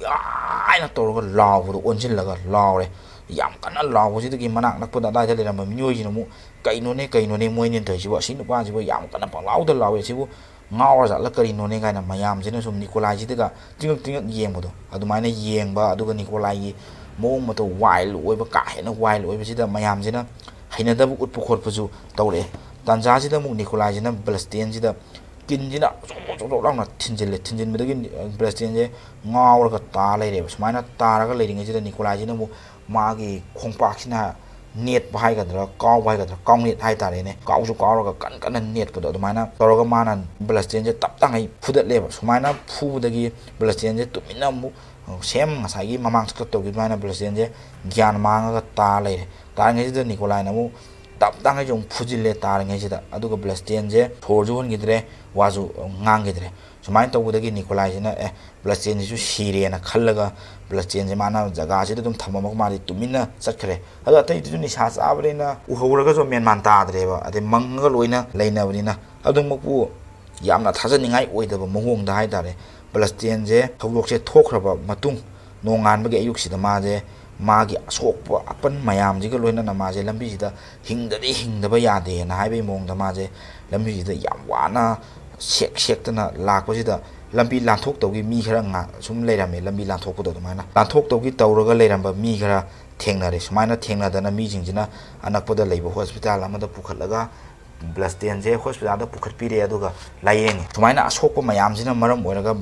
ꯌꯥꯏꯅ ꯇꯧꯔꯒ ꯂꯥꯎꯕꯗꯣ ꯑꯣꯟꯁꯤꯜꯂꯒ ꯂꯥꯎꯔꯦ꯫ ꯌꯥꯝ ꯀꯟꯅ ꯂꯥꯎꯕꯁꯤꯗꯒꯤ ꯃꯅꯥꯛ ꯅꯛꯄꯗ ꯑꯗꯥꯏꯗ ꯂꯩꯔꯝꯕ ꯃꯤꯑꯣꯏꯁꯤꯅ ꯑꯃꯨꯛ, "ꯀꯩꯅꯣꯅꯦ, ꯀꯩꯅꯣꯅꯦ ꯃꯣꯏꯅ ꯇꯧꯔꯤꯁꯤꯕꯨ? ꯑꯁꯤ ꯅꯨꯄꯥꯁꯤꯕꯨ ꯌꯥꯝ ꯀꯟꯅ ꯄꯪꯂꯥꯎꯗ ꯂꯥꯎꯋꯦ, ꯑꯁꯤꯕꯨ ꯉꯥꯎꯔꯖꯥꯠꯂ ꯀꯔꯤꯅꯣꯅꯦ?" ꯀꯥꯏꯅ ꯃꯌꯥꯝꯁꯤꯅ ꯁꯨꯝ ꯅꯤꯀꯣꯂꯥꯏꯁꯤꯗꯒ ꯇꯤꯡꯉꯛ ꯇꯤꯡꯉꯛ ꯌꯦꯡꯕꯗꯣ, ꯑꯗꯨꯃꯥꯏꯅ ꯌꯦꯡꯕ, ꯑꯗꯨꯒ ꯅꯤꯀꯣꯂꯥꯏꯒꯤ ꯃꯑꯣꯡ ꯃꯇꯧ ꯋꯥꯏꯜ ꯑꯣꯏꯕ, ꯀꯥ ꯍꯦꯟꯅ ꯋꯥꯏꯜ ꯑꯣꯏꯕꯁꯤꯗ ꯃꯌꯥꯝꯁꯤꯅ ꯍꯩꯅꯗꯕ ꯎꯠꯄ ꯈꯣꯠꯄꯁꯨ ꯇꯧꯔꯛꯑꯦ꯫ ꯇꯥꯟꯖꯥꯁꯤꯗ ꯑꯃꯨꯛ ꯅꯤꯀꯣꯂꯥꯏꯁꯤꯅ ꯕ꯭ꯂꯁꯇꯦꯟꯁꯤꯗ ꯀꯤꯟꯁꯤꯅ ꯆꯣꯛ ꯆꯣꯛ ꯆꯣꯛ ꯂꯥꯎꯅ ꯊꯤꯟꯖꯤꯜꯂꯦ꯫ ꯊꯤꯟꯖꯤꯟꯕꯗꯒꯤ ꯕ꯭ꯂꯁꯇꯦꯟꯁꯦ ꯉꯥꯎꯔꯒ ꯇꯥ ꯂꯩꯔꯦꯕ꯫ ꯁꯨꯃꯥꯏꯅ ꯇꯥꯔꯒ ꯂꯩꯔꯤꯉꯩꯁꯤꯗ ꯅꯤꯀꯣꯂꯥꯏꯁꯤꯅ ꯑꯃꯨꯛ ꯃꯥꯒꯤ ꯈꯣꯡꯄꯥꯛꯁꯤꯅ ꯅꯦꯠꯄ ꯍꯥꯏꯒꯗ꯭ꯔꯥ, ꯀꯥꯎꯕ ꯍꯥꯏꯒꯗ꯭ꯔꯥ, ꯀꯥꯎꯅꯦꯠ ꯍꯥꯏꯇꯥꯔꯦꯅꯦ, ꯀꯥꯎꯁꯨ ꯀꯥꯎꯔꯒ ꯀꯟ ꯀꯟꯅ ꯅꯦꯠꯄꯗꯣ, ꯑꯗꯨꯃꯥꯏꯅ ꯇꯧꯔꯒ ꯃꯥꯅ ꯕ꯭ꯂꯁꯇꯦꯟꯁꯦ ꯇꯞ ꯇꯥꯉꯩ ꯐꯨꯗꯠꯂꯦꯕ꯫ ꯁꯨꯃꯥꯏꯅ ꯐꯨꯕꯗꯒꯤ ꯕ꯭ꯂꯁꯇꯦꯟꯁꯦ ꯇꯨꯃꯤꯟꯅ ꯑꯃꯨꯛ ꯁꯦꯝ ꯉꯁꯥꯏꯒꯤ ꯃꯃꯥꯡ ꯆꯠꯀ ꯇꯧꯈꯤꯕ ꯑꯗꯨꯃꯥꯏꯅ ꯕ꯭ꯂꯁꯇꯦꯟꯁꯦ ꯒ꯭ꯌꯥꯟ ꯃꯥꯡꯉꯒ ꯇꯥ ꯂꯩꯔꯦ꯫ ꯇꯥꯔꯤꯉꯩꯁꯤꯗ ꯅꯤꯀꯣꯂꯥꯏꯅ ꯑꯃꯨꯛ ꯇꯞ ꯇꯥꯉꯩꯁꯨ ꯑꯃꯨꯛ ꯐꯨꯖꯤꯜꯂꯦ ꯇꯥꯔꯤꯉꯩꯁꯤꯗ꯫ ꯑꯗꯨꯒ ꯕ꯭ꯂꯁꯇꯦꯟꯁꯦ ꯁꯣꯔꯁꯨ ꯍꯣꯟꯈꯤꯗ꯭ꯔꯦ, ꯋꯥꯁꯨ ꯉꯥꯡꯈꯤꯗ꯭ꯔꯦ꯫ ꯁꯨꯃꯥꯏꯅ ꯇꯧꯕꯗꯒꯤ ꯅꯤꯀꯣꯂꯥꯏꯁꯤꯅ ꯑꯦ, ꯕ꯭ꯂꯁꯇꯦꯟꯁꯤꯁꯨ ꯁꯤꯔꯦꯅ ꯈꯜꯂꯒ ꯕ꯭ꯂꯁꯇꯦꯟꯁꯦ ꯃꯥꯅ ꯖꯒꯥꯁꯤꯗ ꯑꯗꯨꯝ ꯊꯝꯃꯝꯃꯒ ꯃꯥꯗꯤ ꯇꯨꯃꯤꯟꯅ ꯆꯠꯈ꯭ꯔꯦ꯫ ꯑꯗꯣ ꯑꯇꯩꯗꯨꯁꯨ ꯅꯤꯁꯥ ꯆꯥꯕꯅꯤꯅ ꯎꯍꯧꯔꯒꯁꯨ ꯃꯦꯟꯃꯥꯟ ꯇꯥꯗ꯭ꯔꯦꯕ, ꯑꯗꯩ ꯃꯪꯉꯒ ꯂꯣꯏꯅ ꯂꯩꯅꯕꯅꯤꯅ꯫ ꯑꯗꯨꯃꯛꯄꯨ ꯌꯥꯝꯅ ꯊꯥꯖꯅꯤꯡꯉꯥꯏ ꯑꯣꯏꯗꯕ ꯃꯑꯣꯡꯗ ꯍꯥꯏꯇꯥꯔꯦ, ꯕ꯭ꯂꯁꯇꯦꯟꯁꯦ ꯊꯧꯗꯣꯛꯁꯦ ꯊꯣꯛꯈ꯭ꯔꯕ ꯃꯇꯨꯡ ꯅꯣꯡꯉꯥꯟꯕꯒꯤ ꯑꯌꯨꯛꯁꯤꯗ ꯃꯥꯁꯦ ꯃꯥꯒꯤ ꯑꯁꯣꯛꯄ ꯑꯄꯟ ꯃꯌꯥꯝꯁꯤꯒ ꯂꯣꯏꯅꯅ ꯃꯥꯁꯦ ꯂꯝꯕꯤꯁꯤꯗ ꯍꯤꯡꯗꯗꯤ ꯍꯤꯡꯗꯕ ꯌꯥꯗꯦꯅ ꯍꯥꯏꯕꯒꯤ ꯃꯑꯣꯡꯗ ꯃꯥꯁꯦ ꯂꯝꯕꯤꯁꯤꯗ ꯌꯥꯝ ꯋꯥꯅ ꯁꯦꯛ ꯁꯦꯛꯇꯅ ꯂꯥꯛꯄꯁꯤꯗ ꯂꯝꯕꯤ ꯂꯥꯟꯊꯣꯛꯇꯧꯒꯤ ꯃꯤ ꯈꯔ ꯉꯥ-, ꯁꯨꯝ ꯂꯩꯔꯝꯃꯦ꯫ ꯂꯝꯕꯤ ꯂꯥꯟꯊꯣꯛꯄꯗꯣ ꯑꯗꯨꯃꯥꯏꯅ ꯂꯥꯟꯊꯣꯛꯇꯧꯒꯤ ꯇꯧꯔꯒ ꯂꯩꯔꯝꯕ ꯃꯤ ꯈꯔ ꯊꯦꯡꯅꯔꯦ꯫ ꯁꯨꯃꯥꯏꯅ ꯊꯦꯡꯅꯗꯅ ꯃꯤꯁꯤꯡꯁꯤꯅ ꯑꯅꯛꯄꯗ ꯂꯩꯕ ꯍꯣꯁꯄꯤꯇꯥꯜ ꯑꯃꯗ ꯄꯨꯈꯠꯂꯒ ꯕ꯭ꯂꯁꯇꯦꯟꯁꯦ ꯍꯣꯁꯄꯤꯇꯥꯜꯗ ꯄꯨꯈꯠꯄꯤꯔꯦ, ꯑꯗꯨꯒ ꯂꯥꯏꯌꯦꯡꯉꯤ꯫ ꯁꯨꯃꯥꯏꯅ ꯑꯁꯣꯛꯄ ꯃꯌꯥꯝꯁꯤꯅ ꯃꯔꯝ ꯑꯣꯏꯔꯒ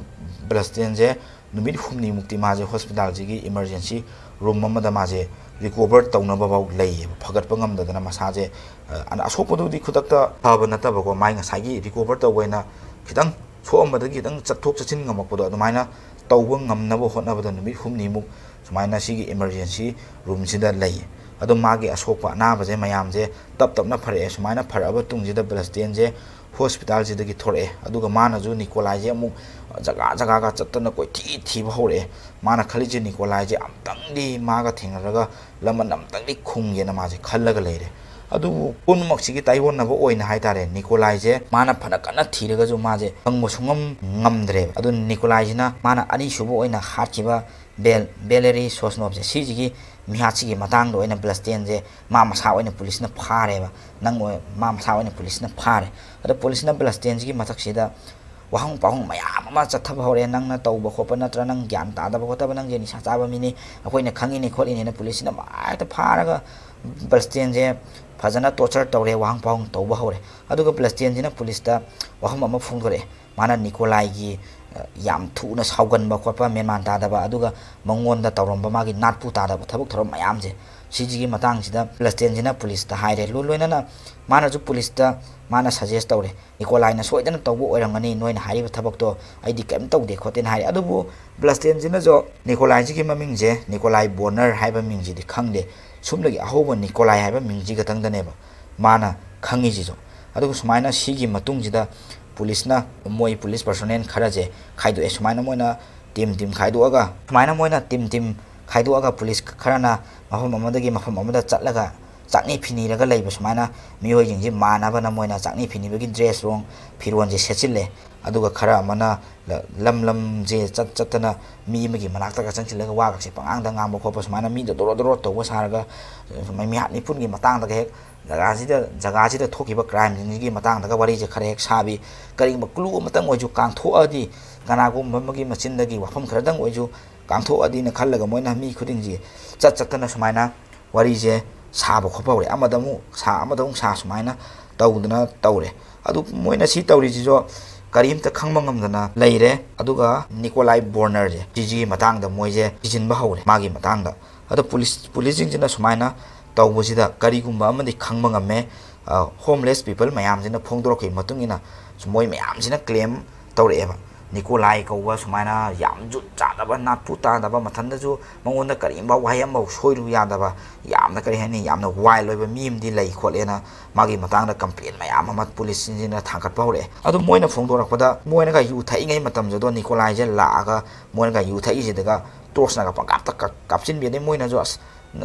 ꯕ꯭ꯂꯁꯇꯦꯟꯁꯦ ꯅꯨꯃꯤꯠ ꯍꯨꯝꯅꯤꯃꯨꯛꯇꯤ ꯃꯥꯁꯦ ꯍꯣꯁꯄꯤꯇꯥꯜꯁꯤꯒꯤ ꯏꯃꯔꯖꯦꯟꯁꯤ ꯔꯨꯝ ꯑꯃꯗ ꯃꯥꯁꯦ ꯔꯤꯀꯣꯚꯔ ꯇꯧꯅꯕꯐꯥꯎ ꯂꯩꯌꯦꯕ, ꯐꯒꯠꯄ ꯉꯝꯗꯗꯅ ꯃꯁꯥꯁꯦ꯫ ꯑ, ꯑꯁꯣꯛꯄꯗꯨꯗꯤ ꯈꯨꯗꯛꯇ ꯐꯕ ꯅꯠꯇꯕꯀꯣ, ꯃꯥꯏ ꯉꯁꯥꯏꯒꯤ ꯔꯤꯀꯣꯚꯔ ꯇꯧꯕ ꯑꯣꯏꯅ ꯈꯤꯇꯪ ꯁꯣꯛꯑꯝꯕꯗꯒꯤ ꯈꯤꯇꯪ ꯆꯠꯊꯣꯛ ꯆꯠꯁꯤꯟ ꯉꯝꯃꯛꯄꯗꯣ, ꯑꯗꯨꯃꯥꯏꯅ ꯇꯧꯕ ꯉꯝꯅꯕ ꯍꯣꯠꯅꯕꯗ ꯅꯨꯃꯤꯠ ꯍꯨꯝꯅꯤꯃꯨꯛ ꯁꯨꯃꯥꯏꯅ ꯁꯤꯒꯤ ꯏꯃꯔꯖꯦꯟꯁꯤ ꯔꯨꯝꯁꯤꯗ ꯂꯩ꯫ ꯑꯗꯣ ꯃꯥꯒꯤ ꯑꯁꯣꯛꯄ ꯑꯅꯥꯕꯁꯦ ꯃꯌꯥꯝꯁꯦ ꯇꯞ ꯇꯞꯅ ꯐꯔꯛꯑꯦ꯫ ꯁꯨꯃꯥꯏꯅ ꯐꯔꯛꯑꯕ ꯇꯨꯡꯁꯤꯗ ꯕ꯭ꯂꯁꯇꯦꯟꯁꯦ ꯍꯣꯁꯄꯤꯇꯥꯜꯁꯤꯗꯒꯤ ꯊꯣꯔꯛꯑꯦ꯫ ꯑꯗꯨꯒ ꯃꯥꯅꯁꯨ ꯅꯤꯀꯣꯂꯥꯏꯁꯦ ꯑꯃꯨꯛ ꯖꯒꯥ ꯖꯒꯥꯒ ꯆꯠꯇꯅ ꯀꯣꯏꯊꯤ ꯊꯤꯕ ꯍꯧꯔꯛꯑꯦ꯫ ꯃꯥꯅ ꯈꯜꯂꯤꯁꯦ ꯅꯤꯀꯣꯂꯥꯏꯁꯦ ꯑꯝꯇꯪꯗꯤ ꯃꯥꯒ ꯊꯦꯡꯅꯔꯒ ꯂꯃꯟ ꯑꯝꯇꯪꯗꯤ ꯈꯨꯝꯒꯦꯅ ꯃꯥꯁꯦ ꯈꯜꯂꯒ ꯂꯩꯔꯦ꯫ ꯑꯗꯨꯕꯨ ꯄꯨꯝꯅꯃꯛꯁꯤꯒꯤ ꯇꯥꯏꯑꯣꯟꯅꯕ ꯑꯣꯏꯅ ꯍꯥꯏꯇꯥꯔꯦ, ꯅꯤꯀꯣꯂꯥꯏꯁꯦ ꯃꯥꯅ ꯐꯅ ꯀꯟꯅ ꯊꯤꯔꯒꯁꯨ ꯃꯥꯁꯦ ꯐꯪꯕ ꯁꯨꯡꯉꯝ ꯉꯝꯗ꯭ꯔꯦꯕ꯫ ꯑꯗꯨ ꯅꯤꯀꯣꯂꯥꯏꯁꯤꯅ ꯃꯥꯅ ꯑꯅꯤꯁꯨꯕ ꯑꯣꯏꯅ ꯍꯥꯠꯈꯤꯕ ꯕꯦꯜ-, ꯕꯦꯂꯦꯔꯤ ꯁꯣꯁꯅꯣꯞꯁꯦ, ꯁꯤꯁꯤꯒꯤ ꯃꯤꯍꯥꯠꯁꯤꯒꯤ ꯃꯇꯥꯡꯗ ꯑꯣꯏꯅ ꯕ꯭ꯂꯁꯇꯦꯟꯁꯦ ꯃꯥ ꯃꯁꯥ ꯑꯣꯏꯅ ꯄꯨꯂꯤꯁꯅ ꯐꯥꯔꯦꯕ꯫ ꯅꯪ ꯑꯣꯏ-, ꯃꯥ ꯃꯁꯥ ꯑꯣꯏꯅ ꯄꯨꯂꯤꯁꯅ ꯐꯥꯔꯦ꯫ ꯑꯗꯣ ꯄꯨꯂꯤꯁꯅ ꯕ꯭ꯂꯁꯇꯦꯟꯁꯤꯒꯤ ꯃꯊꯛꯁꯤꯗ ꯋꯥꯍꯪ ꯄꯥꯎꯍꯪ ꯃꯌꯥꯝ ꯑꯃ ꯆꯠꯊꯕ ꯍꯧꯔꯛꯑꯦ꯫ "ꯅꯪꯅ ꯇꯧꯕ ꯈꯣꯠꯄ ꯅꯠꯇ꯭ꯔꯥ, ꯅꯪ ꯒ꯭ꯌꯥꯟ ꯇꯥꯗꯕ ꯈꯣꯠꯇꯕ, ꯅꯪꯁꯦ ꯅꯤꯁꯥ ꯆꯥꯕ ꯃꯤꯅꯤ, ꯑꯩꯈꯣꯏꯅ ꯈꯪꯉꯤꯅꯤ ꯈꯣꯠꯂꯤꯅꯤꯅ" ꯄꯨꯂꯤꯁꯁꯤꯅ ꯃꯥ ꯍꯦꯛꯇ ꯐꯥꯔꯒ ꯕ꯭ꯂꯁꯇꯦꯟꯁꯦ ꯐꯖꯅ torture ꯇꯧꯔꯦ, ꯋꯥꯍꯪ ꯄꯥꯎꯍꯪ ꯇꯧꯕ ꯍꯧꯔꯦ꯫ ꯑꯗꯨꯒ ꯕ꯭ꯂꯁꯇꯦꯟꯁꯤꯅ ꯄꯨꯂꯤꯁꯇ ꯋꯥꯐꯝ ꯑꯃ ꯐꯣꯡꯗꯣꯔꯛꯑꯦ꯫ ꯃꯥꯅ ꯅꯤꯀꯣꯂꯥꯏꯒꯤ, ꯑ, ꯌꯥꯝ ꯊꯨꯅ ꯁꯥꯎꯒꯟꯕ ꯈꯣꯠꯄ, ꯃꯦꯟꯃꯥꯟ ꯇꯥꯗꯕ, ꯑꯗꯨꯒ ꯃꯉꯣꯟꯗ ꯇꯧꯔꯝꯕ ꯃꯥꯒꯤ ꯅꯥꯠꯄꯨ ꯇꯥꯗꯕ ꯊꯕꯛ ꯊꯧꯔꯝ ꯃꯌꯥꯝꯁꯦ, ꯁꯤꯁꯤꯒꯤ ꯃꯇꯥꯡꯁꯤꯗ ꯕ꯭ꯂꯁꯇꯦꯟꯁꯤꯅ ꯄꯨꯂꯤꯁꯇ ꯍꯥꯏꯔꯦ꯫ ꯂꯣꯏ ꯂꯣꯏꯅꯅ ꯃꯥꯅꯁꯨ ꯄꯨꯂꯤꯁꯇ ꯃꯥꯅ suggest ꯇꯧꯔꯦ, "ꯅꯤꯀꯣꯂꯥꯏꯅ ꯁꯣꯏꯗꯅ ꯇꯧꯕ ꯑꯣꯏꯔꯝꯒꯅꯤ, ꯅꯣꯏꯅ ꯍꯥꯏꯔꯤꯕ ꯊꯕꯛꯇꯣ ꯑꯩꯗꯤ ꯀꯔꯤꯝ ꯇꯧꯗꯦ ꯈꯣꯠꯇꯦꯅ" ꯍꯥꯏꯔꯦ꯫ ꯑꯗꯨꯕꯨ ꯕ꯭ꯂꯁꯇꯦꯟꯁꯤꯅꯁꯨ ꯅꯤꯀꯣꯂꯥꯏꯁꯤꯒꯤ ꯃꯃꯤꯡꯁꯦ, ꯅꯤꯀꯣꯂꯥꯏ ꯕꯣꯅꯔ ꯍꯥꯏꯕ ꯃꯤꯡꯁꯤꯗꯤ ꯈꯪꯗꯦ, ꯁꯨꯞꯅꯒꯤ ꯑꯍꯧꯕ ꯅꯤꯀꯣꯂꯥꯏ ꯍꯥꯏꯕ ꯃꯤꯡꯁꯤ ꯈꯛꯇꯪꯗꯅꯦꯕ ꯃꯥꯅ ꯈꯪꯉꯤꯁꯤꯁꯨ꯫ ꯑꯗꯨꯒ ꯁꯨꯃꯥꯏꯅ ꯁꯤꯒꯤ ꯃꯇꯨꯡꯁꯤꯗ ꯄꯨꯂꯤꯁꯅ, ꯃꯣꯏ ꯄꯨꯂꯤꯁ personnel ꯈꯔꯁꯦ ꯈꯥꯏꯗꯣꯛꯑꯦ꯫ ꯁꯨꯃꯥꯏꯅ ꯃꯣꯏꯅ team team ꯈꯥꯏꯗꯣꯛꯑꯒ, ꯁꯨꯃꯥꯏꯅ ꯃꯣꯏꯅ team team ꯈꯥꯏꯗꯣꯛꯑꯒ ꯄꯨꯂꯤꯁ ꯈꯔꯅ ꯃꯐꯝ ꯑꯃꯗꯒꯤ ꯃꯐꯝ ꯑꯃꯗ ꯆꯠꯂꯒ ꯆꯥꯛꯅꯤ ꯐꯤꯅꯤꯔꯒ ꯂꯩꯕ ꯁꯨꯃꯥꯏꯅ ꯃꯤꯑꯣꯏꯁꯤꯡꯁꯤ ꯃꯥꯟꯅꯕꯅ ꯃꯣꯏꯅ ꯆꯥꯛꯅꯤ ꯐꯤꯅꯤꯕꯒꯤ dress ꯔꯣꯡ ꯐꯤꯔꯣꯟꯁꯦ ꯁꯦꯠꯆꯤꯜꯂꯦ꯫ ꯑꯗꯨꯒ ꯈꯔ ꯑꯃꯅ ꯂ-, ꯂꯝ ꯂꯝꯁꯦ ꯆꯠ ꯆꯠꯇꯅ ꯃꯤ ꯑꯃꯒꯤ ꯃꯅꯥꯛꯇꯒ ꯆꯪꯁꯤꯜꯂꯒ ꯋꯥꯒꯁꯦ ꯄꯉꯥꯡꯗ ꯉꯥꯡꯕ ꯈꯣꯠꯄ, ꯁꯨꯃꯥꯏꯅ ꯃꯤꯗꯣ ꯗꯣꯔꯣ ꯗꯣꯔꯣ ꯇꯧꯕ ꯁꯥꯔꯒ, ꯁꯨꯃꯥꯏꯅ ꯃꯤꯍꯥꯠ ꯃꯤꯄꯨꯟꯒꯤ ꯃꯇꯥꯡꯗꯒ ꯍꯦꯛ ꯖꯒꯥꯁꯤꯗ, ꯖꯒꯥꯁꯤꯗ ꯊꯣꯛꯈꯤꯕ crimeꯁꯤꯡꯁꯤꯒꯤ ꯃꯇꯥꯡꯗꯒ ꯋꯥꯔꯤꯁꯦ ꯈꯔ ꯍꯦꯛ ꯁꯥꯕꯤ, ꯀꯔꯤꯒꯨꯝꯕ clue ꯑꯃꯇꯪ ꯑꯣꯏꯁꯨ ꯀꯥꯡꯊꯣꯛꯑꯗꯤ, ꯀꯅꯥꯒꯨꯝꯕ ꯑꯃꯒꯤ ꯃꯆꯤꯟꯗꯒꯤ ꯋꯥꯐꯝ ꯈꯔꯗꯪ ꯑꯣꯏꯁꯨ ꯀꯥꯡꯊꯣꯛꯑꯗꯤꯅ ꯈꯜꯂꯒ ꯃꯣꯏꯅ ꯃꯤ ꯈꯨꯗꯤꯡꯁꯤ ꯆꯠ ꯆꯠꯇꯅ ꯁꯨꯃꯥꯏꯅ ꯋꯥꯔꯤꯁꯦ ꯁꯥꯕ ꯈꯣꯠꯄ ꯍꯧꯔꯦ꯫ ꯑꯃꯗ ꯑꯃꯨꯛ ꯁꯥ, ꯑꯃꯗ ꯑꯃꯨꯛ ꯁꯥ, ꯁꯨꯃꯥꯏꯅ ꯇꯧꯗꯅ ꯇꯧꯔꯦ꯫ ꯑꯗꯨ ꯃꯣꯏꯅ ꯁꯤ ꯇꯧꯔꯤꯁꯤꯁꯨ ꯀꯔꯤꯝꯇ ꯈꯪꯕ ꯉꯝꯗꯅ ꯂꯩꯔꯦ꯫ ꯑꯗꯨꯒ ꯅꯤꯀꯣꯂꯥꯏ ꯕꯣꯔꯅꯔꯁꯦ, ꯁꯤꯁꯤꯒꯤ ꯃꯇꯥꯡꯗ ꯃꯣꯏꯁꯦ ꯊꯤꯖꯤꯟꯕ ꯍꯧꯔꯦ, ꯃꯥꯒꯤ ꯃꯇꯥꯡꯗ꯫ ꯑꯗꯣ ꯄꯨꯂꯤꯁ, ꯄꯨꯂꯤꯁꯁꯤꯡꯁꯤꯅ ꯁꯨꯃꯥꯏꯅ ꯇꯧꯕꯁꯤꯗ ꯀꯔꯤꯒꯨꯝꯕ ꯑꯃꯗꯤ ꯈꯪꯕ ꯉꯝꯃꯦ꯫ ꯑ, homeless people ꯃꯌꯥꯝꯁꯤꯅ ꯐꯣꯡꯗꯣꯔꯛꯈꯤꯕ ꯃꯇꯨꯡ ꯏꯟꯅ ꯃꯣꯏ ꯃꯌꯥꯝꯁꯤꯅ claim ꯇꯧꯔꯛꯑꯦꯕ, ꯅꯤꯀꯣꯂꯥꯏ ꯀꯧꯕ ꯁꯨꯃꯥꯏꯅ ꯌꯥꯝ ꯖꯨꯠ ꯆꯥꯗꯕ, ꯅꯥꯠꯄꯨ ꯇꯥꯗꯕ, ꯃꯊꯟꯗꯁꯨ ꯃꯉꯣꯟꯗ ꯀꯔꯤꯒꯨꯝꯕ ꯋꯥꯍꯩ ꯑꯃꯐꯥꯎ ꯁꯣꯏꯔꯨ ꯌꯥꯗꯕ, ꯌꯥꯝꯅ, ꯀꯔꯤ ꯍꯥꯏꯅꯤ, ꯌꯥꯝꯅ wild ꯑꯣꯏꯕ ꯃꯤ ꯑꯃꯗꯤ ꯂꯩ ꯈꯣꯠꯂꯦꯅ ꯃꯥꯒꯤ ꯃꯇꯥꯡꯗ complain ꯃꯌꯥꯝ ꯑꯃ ꯄꯨꯂꯤꯁꯁꯤꯡꯁꯤꯅ ꯊꯥꯡꯒꯠꯄ ꯍꯧꯔꯛꯑꯦ꯫ ꯑꯗꯨ ꯃꯣꯏꯅ ꯐꯣꯡꯗꯣꯔꯛꯄꯗ, ꯃꯣꯏꯅꯒ ꯌꯨ ꯊꯛꯏꯉꯩ ꯃꯇꯝꯁꯤꯗ ꯅꯤꯀꯣꯂꯥꯏꯁꯦ ꯂꯥꯛꯑꯒ ꯃꯣꯏꯅꯒ ꯌꯨ ꯊꯛꯏꯁꯤꯗꯒ torchꯅꯒ ꯄꯪꯀꯥꯞꯇ ꯀꯥꯞ-, ꯀꯥꯞꯁꯤꯟꯕꯤ꯫ ꯑꯗꯩ ꯃꯣꯏꯅꯁꯨ, "ꯑꯁ,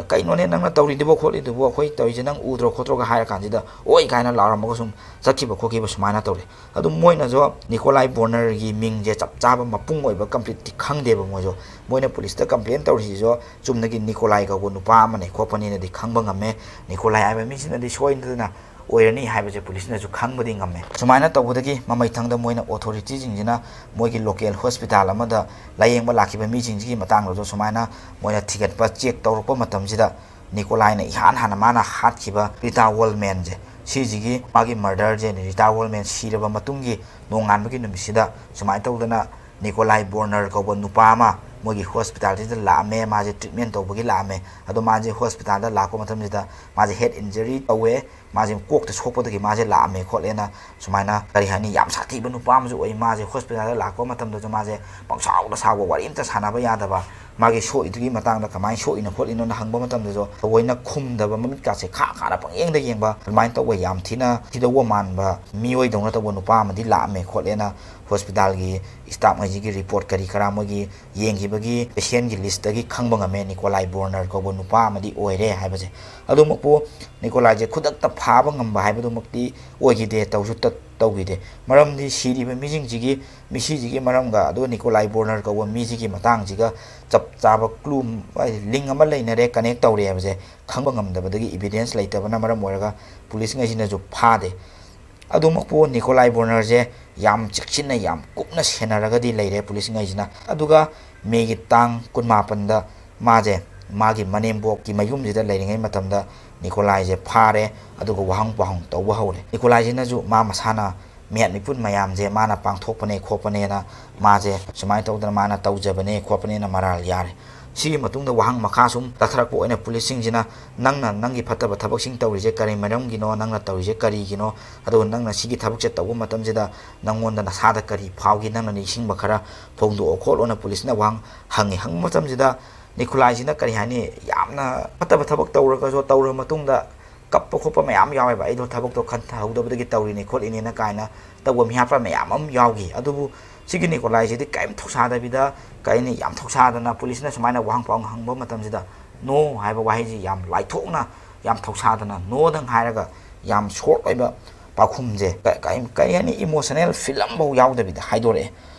ꯀꯩꯅꯣꯅꯦ ꯅꯪꯅ ꯇꯧꯔꯤꯗꯨꯕꯣ ꯈꯣꯠꯂꯤꯗꯨꯕꯣ, ꯑꯩꯈꯣꯏ ꯇꯧꯔꯤꯁꯦ ꯅꯪ ꯎꯗ꯭ꯔꯣ ꯈꯣꯠꯇ꯭ꯔꯣꯒ" ꯍꯥꯏꯔ ꯀꯥꯟꯁꯤꯗ, "ꯑꯣꯏ" ꯀꯥꯏꯅ ꯂꯥꯎꯔꯝꯃꯒ ꯁꯨꯝ ꯆꯠꯈꯤꯕ ꯈꯣꯠꯈꯤꯕ ꯁꯨꯃꯥꯏꯅ ꯇꯧꯔꯦ꯫ ꯑꯗꯨ ꯃꯣꯏꯅꯁꯨ ꯅꯤꯀꯣꯂꯥꯏ ꯕꯣꯔꯅꯔꯒꯤ ꯃꯤꯡꯁꯦ ꯆꯞ ꯆꯥꯕ ꯃꯄꯨꯡ ꯑꯣꯏꯕ completeꯇꯤ ꯈꯪꯗꯦꯕ ꯃꯣꯏꯁꯨ꯫ ꯃꯣꯏꯅ ꯄꯨꯂꯤꯁꯇ complain ꯇꯧꯔꯤꯁꯤꯁꯨ ꯆꯨꯝꯅꯒꯤ ꯅꯤꯀꯣꯂꯥꯏ ꯀꯧꯕ ꯅꯨꯄꯥ ꯑꯃꯅꯦ ꯈꯣꯠꯄꯅꯦꯅꯗꯤ ꯈꯪꯕ ꯉꯝꯃꯦ꯫ ꯅꯤꯀꯣꯂꯥꯏ ꯍꯥꯏꯕ ꯃꯤꯁꯤꯅꯗꯤ ꯁꯣꯏꯗꯅ ꯑꯣꯏꯔꯅꯤ ꯍꯥꯏꯕꯁꯦ ꯄꯨꯂꯤꯁꯅꯁꯨ ꯈꯪꯕꯗꯤ ꯉꯝꯃꯦ꯫ ꯁꯨꯃꯥꯏꯅ ꯇꯧꯕꯗꯒꯤ ꯃꯃꯩꯊꯪꯗ ꯃꯣꯏꯅ authorityꯁꯤꯡꯁꯤꯅ ꯃꯣꯏꯒꯤ local hospital ꯑꯃꯗ ꯂꯥꯌꯦꯡꯕ ꯂꯥꯛꯈꯤꯕ ꯃꯤꯁꯤꯡꯁꯤꯒꯤ ꯃꯇꯥꯡꯗꯁꯨ ꯁꯨꯃꯥꯏꯅ ꯃꯣꯏꯅ ꯊꯤꯒꯠꯄ, check ꯇꯧꯔꯛꯄ ꯃꯇꯝꯁꯤꯗ ꯅꯤꯀꯣꯂꯥꯏꯅ ꯏꯍꯥꯟ ꯍꯥꯟꯅ ꯃꯥꯅ ꯍꯥꯠꯈꯤꯕ ꯔꯤꯇꯥ ꯋꯣꯜꯃꯦꯟꯁꯦ, ꯁꯤꯁꯤꯒꯤ ꯃꯥꯒꯤ ꯃꯔꯗꯔꯁꯦ, ꯔꯤꯇꯥ ꯋꯣꯜꯃꯦꯟ ꯁꯤꯔꯕ ꯃꯇꯨꯡꯒꯤ ꯅꯣꯡꯉꯥꯟꯕꯒꯤ ꯅꯨꯃꯤꯠꯁꯤꯗ ꯁꯨꯃꯥꯏꯅ ꯇꯧꯗꯅ ꯅꯤꯀꯣꯂꯥꯏ ꯕꯣꯔꯅꯔ ꯀꯧꯕ ꯅꯨꯄꯥ ꯑꯃ ꯃꯣꯏꯒꯤ ꯍꯣꯁꯄꯤꯇꯥꯜꯁꯤꯗ ꯂꯥꯛꯑꯝꯃꯦ꯫ ꯃꯥꯁꯦ ꯇ꯭ꯔꯤꯠꯃꯦꯟ ꯇꯧꯕꯒꯤ ꯂꯥꯛꯑꯝꯃꯦ꯫ ꯑꯗꯣ ꯃꯥꯁꯦ ꯍꯣꯁꯄꯤꯇꯥꯜꯗ ꯂꯥꯛꯄ ꯃꯇꯝꯁꯤꯗ ꯃꯥꯁꯦ ꯍꯦꯗ ꯏꯟꯖꯔꯤ ꯇꯧꯋꯦ, ꯃꯥꯁꯦ ꯀꯣꯛꯇ ꯁꯣꯛꯄꯗꯒꯤ ꯃꯥꯁꯦ ꯂꯥꯛꯑꯝꯃꯦ ꯈꯣꯠꯂꯦꯅ, ꯁꯨꯃꯥꯏꯅ, ꯀꯔꯤ ꯍꯥꯏꯅꯤ, ꯌꯥꯝ ꯁꯥꯊꯤꯕ ꯅꯨꯄꯥ ꯑꯃꯁꯨ ꯑꯣꯏ꯫ ꯃꯥꯁꯦ ꯍꯣꯁꯄꯤꯇꯥꯜꯗ ꯂꯥꯛꯄ ꯃꯇꯝꯗꯁꯨ ꯃꯥꯁꯦ ꯄꯪꯁꯥꯎꯗ ꯁꯥꯎꯕ, ꯋꯥꯔꯤ ꯑꯝꯇ ꯁꯥꯟꯅꯕ ꯌꯥꯗꯕ, ꯃꯥꯒꯤ ꯁꯣꯛꯏꯗꯨꯒꯤ ꯃꯇꯥꯡꯗ ꯀꯃꯥꯏꯅ ꯁꯣꯛꯏꯅꯣ ꯈꯣꯠꯂꯤꯅꯣꯅ ꯍꯪꯕ ꯃꯇꯝꯗꯁꯨ ꯊꯑꯣꯏꯅ ꯈꯨꯝꯗꯕ, ꯃꯃꯤꯠꯀꯥꯁꯦ ꯈꯥ ꯈꯥꯔ ꯄꯪꯌꯦꯡꯗ ꯌꯦꯡꯕ, ꯑꯗꯨꯃꯥꯏꯅ ꯇꯧꯕ ꯌꯥꯝ ꯊꯤꯅ ꯊꯤꯗꯧꯕ ꯃꯥꯟꯕ ꯃꯤꯑꯣꯏꯗꯧꯅ ꯇꯧꯕ ꯅꯨꯄꯥ ꯑꯃꯗꯤ ꯂꯥꯛꯑꯝꯃꯦ ꯈꯣꯠꯂꯦꯅ ꯍꯣꯁꯄꯤꯇꯥꯜꯒꯤ ꯁ꯭ꯇꯥꯐꯉꯩꯁꯤꯒꯤ ꯔꯤꯄꯣꯔꯠ ꯀꯔꯤ ꯀꯔꯥ ꯃꯣꯏꯒꯤ ꯌꯦꯡꯈꯤꯕꯒꯤ ꯄꯦꯁꯦꯟꯒꯤ ꯂꯤꯁꯇꯒꯤ ꯈꯪꯕ ꯉꯝꯃꯦ, ꯅꯤꯀꯣꯂꯥꯏ ꯕꯣꯔꯅꯔ ꯀꯧꯕ ꯅꯨꯄꯥ ꯑꯃꯗꯤ ꯑꯣꯏꯔꯦ ꯍꯥꯏꯕꯁꯦ꯫ ꯑꯗꯨꯃꯛꯄꯨ ꯅꯤꯀꯣꯂꯥꯏꯁꯦ ꯈꯨꯗꯛꯇ ꯐꯥꯕ ꯉꯝꯕ ꯍꯥꯏꯕꯗꯨꯃꯛꯇꯤ ꯑꯣꯏꯈꯤꯗꯦ, ꯇꯧꯁꯨ ꯇ-, ꯇꯧꯈꯤꯗꯦ꯫ ꯃꯔꯝꯗꯤ ꯁꯤꯔꯤꯕ ꯃꯤꯁꯤꯡꯁꯤꯒꯤ, ꯃꯤꯁꯤꯁꯤꯒꯤ ꯃꯔꯝꯒ ꯑꯗꯨꯒ ꯅꯤꯀꯣꯂꯥꯏ ꯕꯣꯔꯅꯔ ꯀꯧꯕ ꯃꯤꯁꯤꯒꯤ ꯃꯇꯥꯡꯁꯤꯒ ꯆꯞ ꯆꯥꯕ ꯀ꯭ꯂꯨ, ꯂꯤꯡ ꯑꯃ ꯂꯩꯅꯔꯦ, ꯀꯅꯦꯛ ꯇꯧꯔꯦ ꯍꯥꯏꯕꯁꯦ ꯈꯪꯕ ꯉꯝꯗꯕꯗꯒꯤ, ꯏꯕꯤꯗꯦꯟꯁ ꯂꯩꯇꯕꯅ ꯃꯔꯝ ꯑꯣꯏꯔꯒ ꯄꯨꯂꯤꯁꯉꯩꯁꯤꯅꯁꯨ ꯐꯥꯗꯦ꯫ ꯑꯗꯨꯃꯛꯄꯨ ꯅꯤꯀꯣꯂꯥꯏ ꯕꯣꯔꯅꯔꯁꯦ ꯌꯥꯝ ꯆꯦꯛꯁꯤꯟꯅ, ꯌꯥꯝ ꯀꯨꯞꯅ ꯁꯦꯟꯅꯔꯒꯗꯤ ꯂꯩꯔꯦ ꯄꯨꯂꯤꯁꯉꯩꯁꯤꯅ꯫ ꯑꯗꯨꯒ ꯃꯦꯒꯤ ꯇꯥꯡ ꯀꯨꯟꯃꯥꯄꯟꯗ ꯃꯥꯁꯦ ꯃꯥꯒꯤ ꯃꯅꯦꯝꯕꯣꯛꯀꯤ ꯃꯌꯨꯝꯁꯤꯗ ꯂꯩꯔꯤꯉꯩ ꯃꯇꯝꯗ ꯅꯤꯀꯣꯂꯥꯏꯁꯦ ꯐꯥꯔꯦ, ꯑꯗꯨꯒ ꯋꯥꯍꯪ ꯄꯥꯎꯍꯪ ꯇꯧꯕ ꯍꯧꯔꯦ꯫ ꯅꯤꯀꯣꯂꯥꯏꯁꯤꯅꯁꯨ ꯃꯥ ꯃꯁꯥꯅ ꯃꯤꯌꯥꯠ ꯃꯤꯄꯨꯠ ꯃꯌꯥꯝꯁꯦ ꯃꯥꯅ ꯄꯥꯡꯊꯣꯛꯄꯅꯦ ꯈꯣꯠꯄꯅꯦꯅ, ꯃꯥꯁꯦ ꯁꯨꯃꯥꯏꯅ ꯇꯧꯗꯅ ꯃꯥꯅ ꯇꯧꯖꯕꯅꯦ ꯈꯣꯠꯄꯅꯦꯅ ꯃꯔꯥꯜ ꯌꯥꯔꯦ꯫ ꯁꯤꯒꯤ ꯃꯇꯨꯡꯗ ꯋꯥꯍꯪ ꯃꯈꯥ ꯁꯨꯝ ꯆꯠꯊꯔꯛꯄ ꯑꯣꯏꯅ ꯄꯨꯂꯤꯁꯁꯤꯡꯁꯤꯅ, "ꯅꯪꯅ ꯅꯪꯒꯤ ꯐꯠꯇꯕ ꯊꯕꯛꯁꯤꯡ ꯇꯧꯔꯤꯁꯦ ꯀꯔꯤ ꯃꯔꯝꯒꯤꯅꯣ? ꯅꯪꯅ ꯇꯧꯔꯤꯁꯦ ꯀꯔꯤꯒꯤꯅꯣ? ꯑꯗꯨꯒ ꯅꯪꯅ ꯁꯤꯒꯤ ꯊꯕꯛꯁꯦ ꯇꯧꯕ ꯃꯇꯝꯁꯤꯗ ꯅꯪꯉꯣꯟꯗ ꯅꯁꯥꯗ ꯀꯔꯤ ꯐꯥꯎꯈꯤ? ꯅꯪꯅ ꯅꯤꯡꯁꯤꯡꯕ ꯈꯔ ꯐꯣꯡꯗꯣꯛꯑꯣ" ꯈꯣꯠꯂꯣꯅ ꯄꯨꯂꯤꯁꯅ ꯋꯥꯍꯪ ꯍꯪꯉꯤ꯫ ꯍꯪꯕ ꯃꯇꯝꯁꯤꯗ ꯅꯤꯀꯣꯂꯥꯏꯁꯤꯅ, ꯀꯔꯤ ꯍꯥꯏꯅꯤ, ꯌꯥꯝꯅ ꯐꯠꯇꯕ ꯊꯕꯛ ꯇꯧꯔꯒꯁꯨ, ꯇꯧꯔꯕ ꯃꯇꯨꯡꯗ ꯀꯞꯄ ꯈꯣꯠꯄ ꯃꯌꯥꯝ ꯌꯥꯎꯋꯦꯕ꯫ "ꯑꯩꯗꯣ ꯊꯕꯛꯇꯣ ꯈꯟꯊꯍꯧꯗꯕꯗꯒꯤ ꯇꯧꯔꯤꯅꯤ ꯈꯣꯠꯂꯤꯅꯦꯅ" ꯀꯥꯏꯅ ꯇꯧꯕ ꯃꯤꯍꯥꯠꯄ ꯃꯌꯥꯝ ꯑꯃ ꯌꯥꯎꯈꯤ꯫ ꯑꯗꯨꯕꯨ ꯁꯤꯒꯤ ꯅꯤꯀꯣꯂꯥꯏꯁꯤꯗꯤ ꯀꯔꯤꯝ ꯊꯧꯁꯥꯗꯕꯤꯗ, ꯀꯔꯤ ꯍꯥꯏꯅꯤ, ꯌꯥꯝ ꯊꯧꯁꯥꯗꯅ ꯄꯨꯂꯤꯁꯅ ꯁꯨꯃꯥꯏꯅ ꯋꯥꯍꯪ ꯄꯥꯎꯍꯪ ꯍꯪꯕ ꯃꯇꯝꯁꯤꯗ "No" ꯍꯥꯏꯕ ꯋꯥꯍꯩꯁꯤ ꯌꯥꯝ ꯂꯥꯏꯊꯣꯛꯅ, ꯌꯥꯝ ꯊꯧꯁꯥꯗꯅ "No" ꯗꯪ ꯍꯥꯏꯔꯒ, ꯌꯥꯝ ꯁꯣꯔꯠ ꯑꯣꯏꯕ ꯄꯥꯎꯈꯨꯝꯁꯦ, ꯀ-, ꯀ-, ꯀꯔꯤ ꯍꯥꯏꯅꯤ, ꯏꯃꯣꯁꯅꯦꯜ ꯐꯤꯜ ꯑꯃꯐꯥꯎ ꯌꯥꯎꯗꯕꯤꯗ ꯍꯥꯏꯗꯣꯔꯛꯑꯦ꯫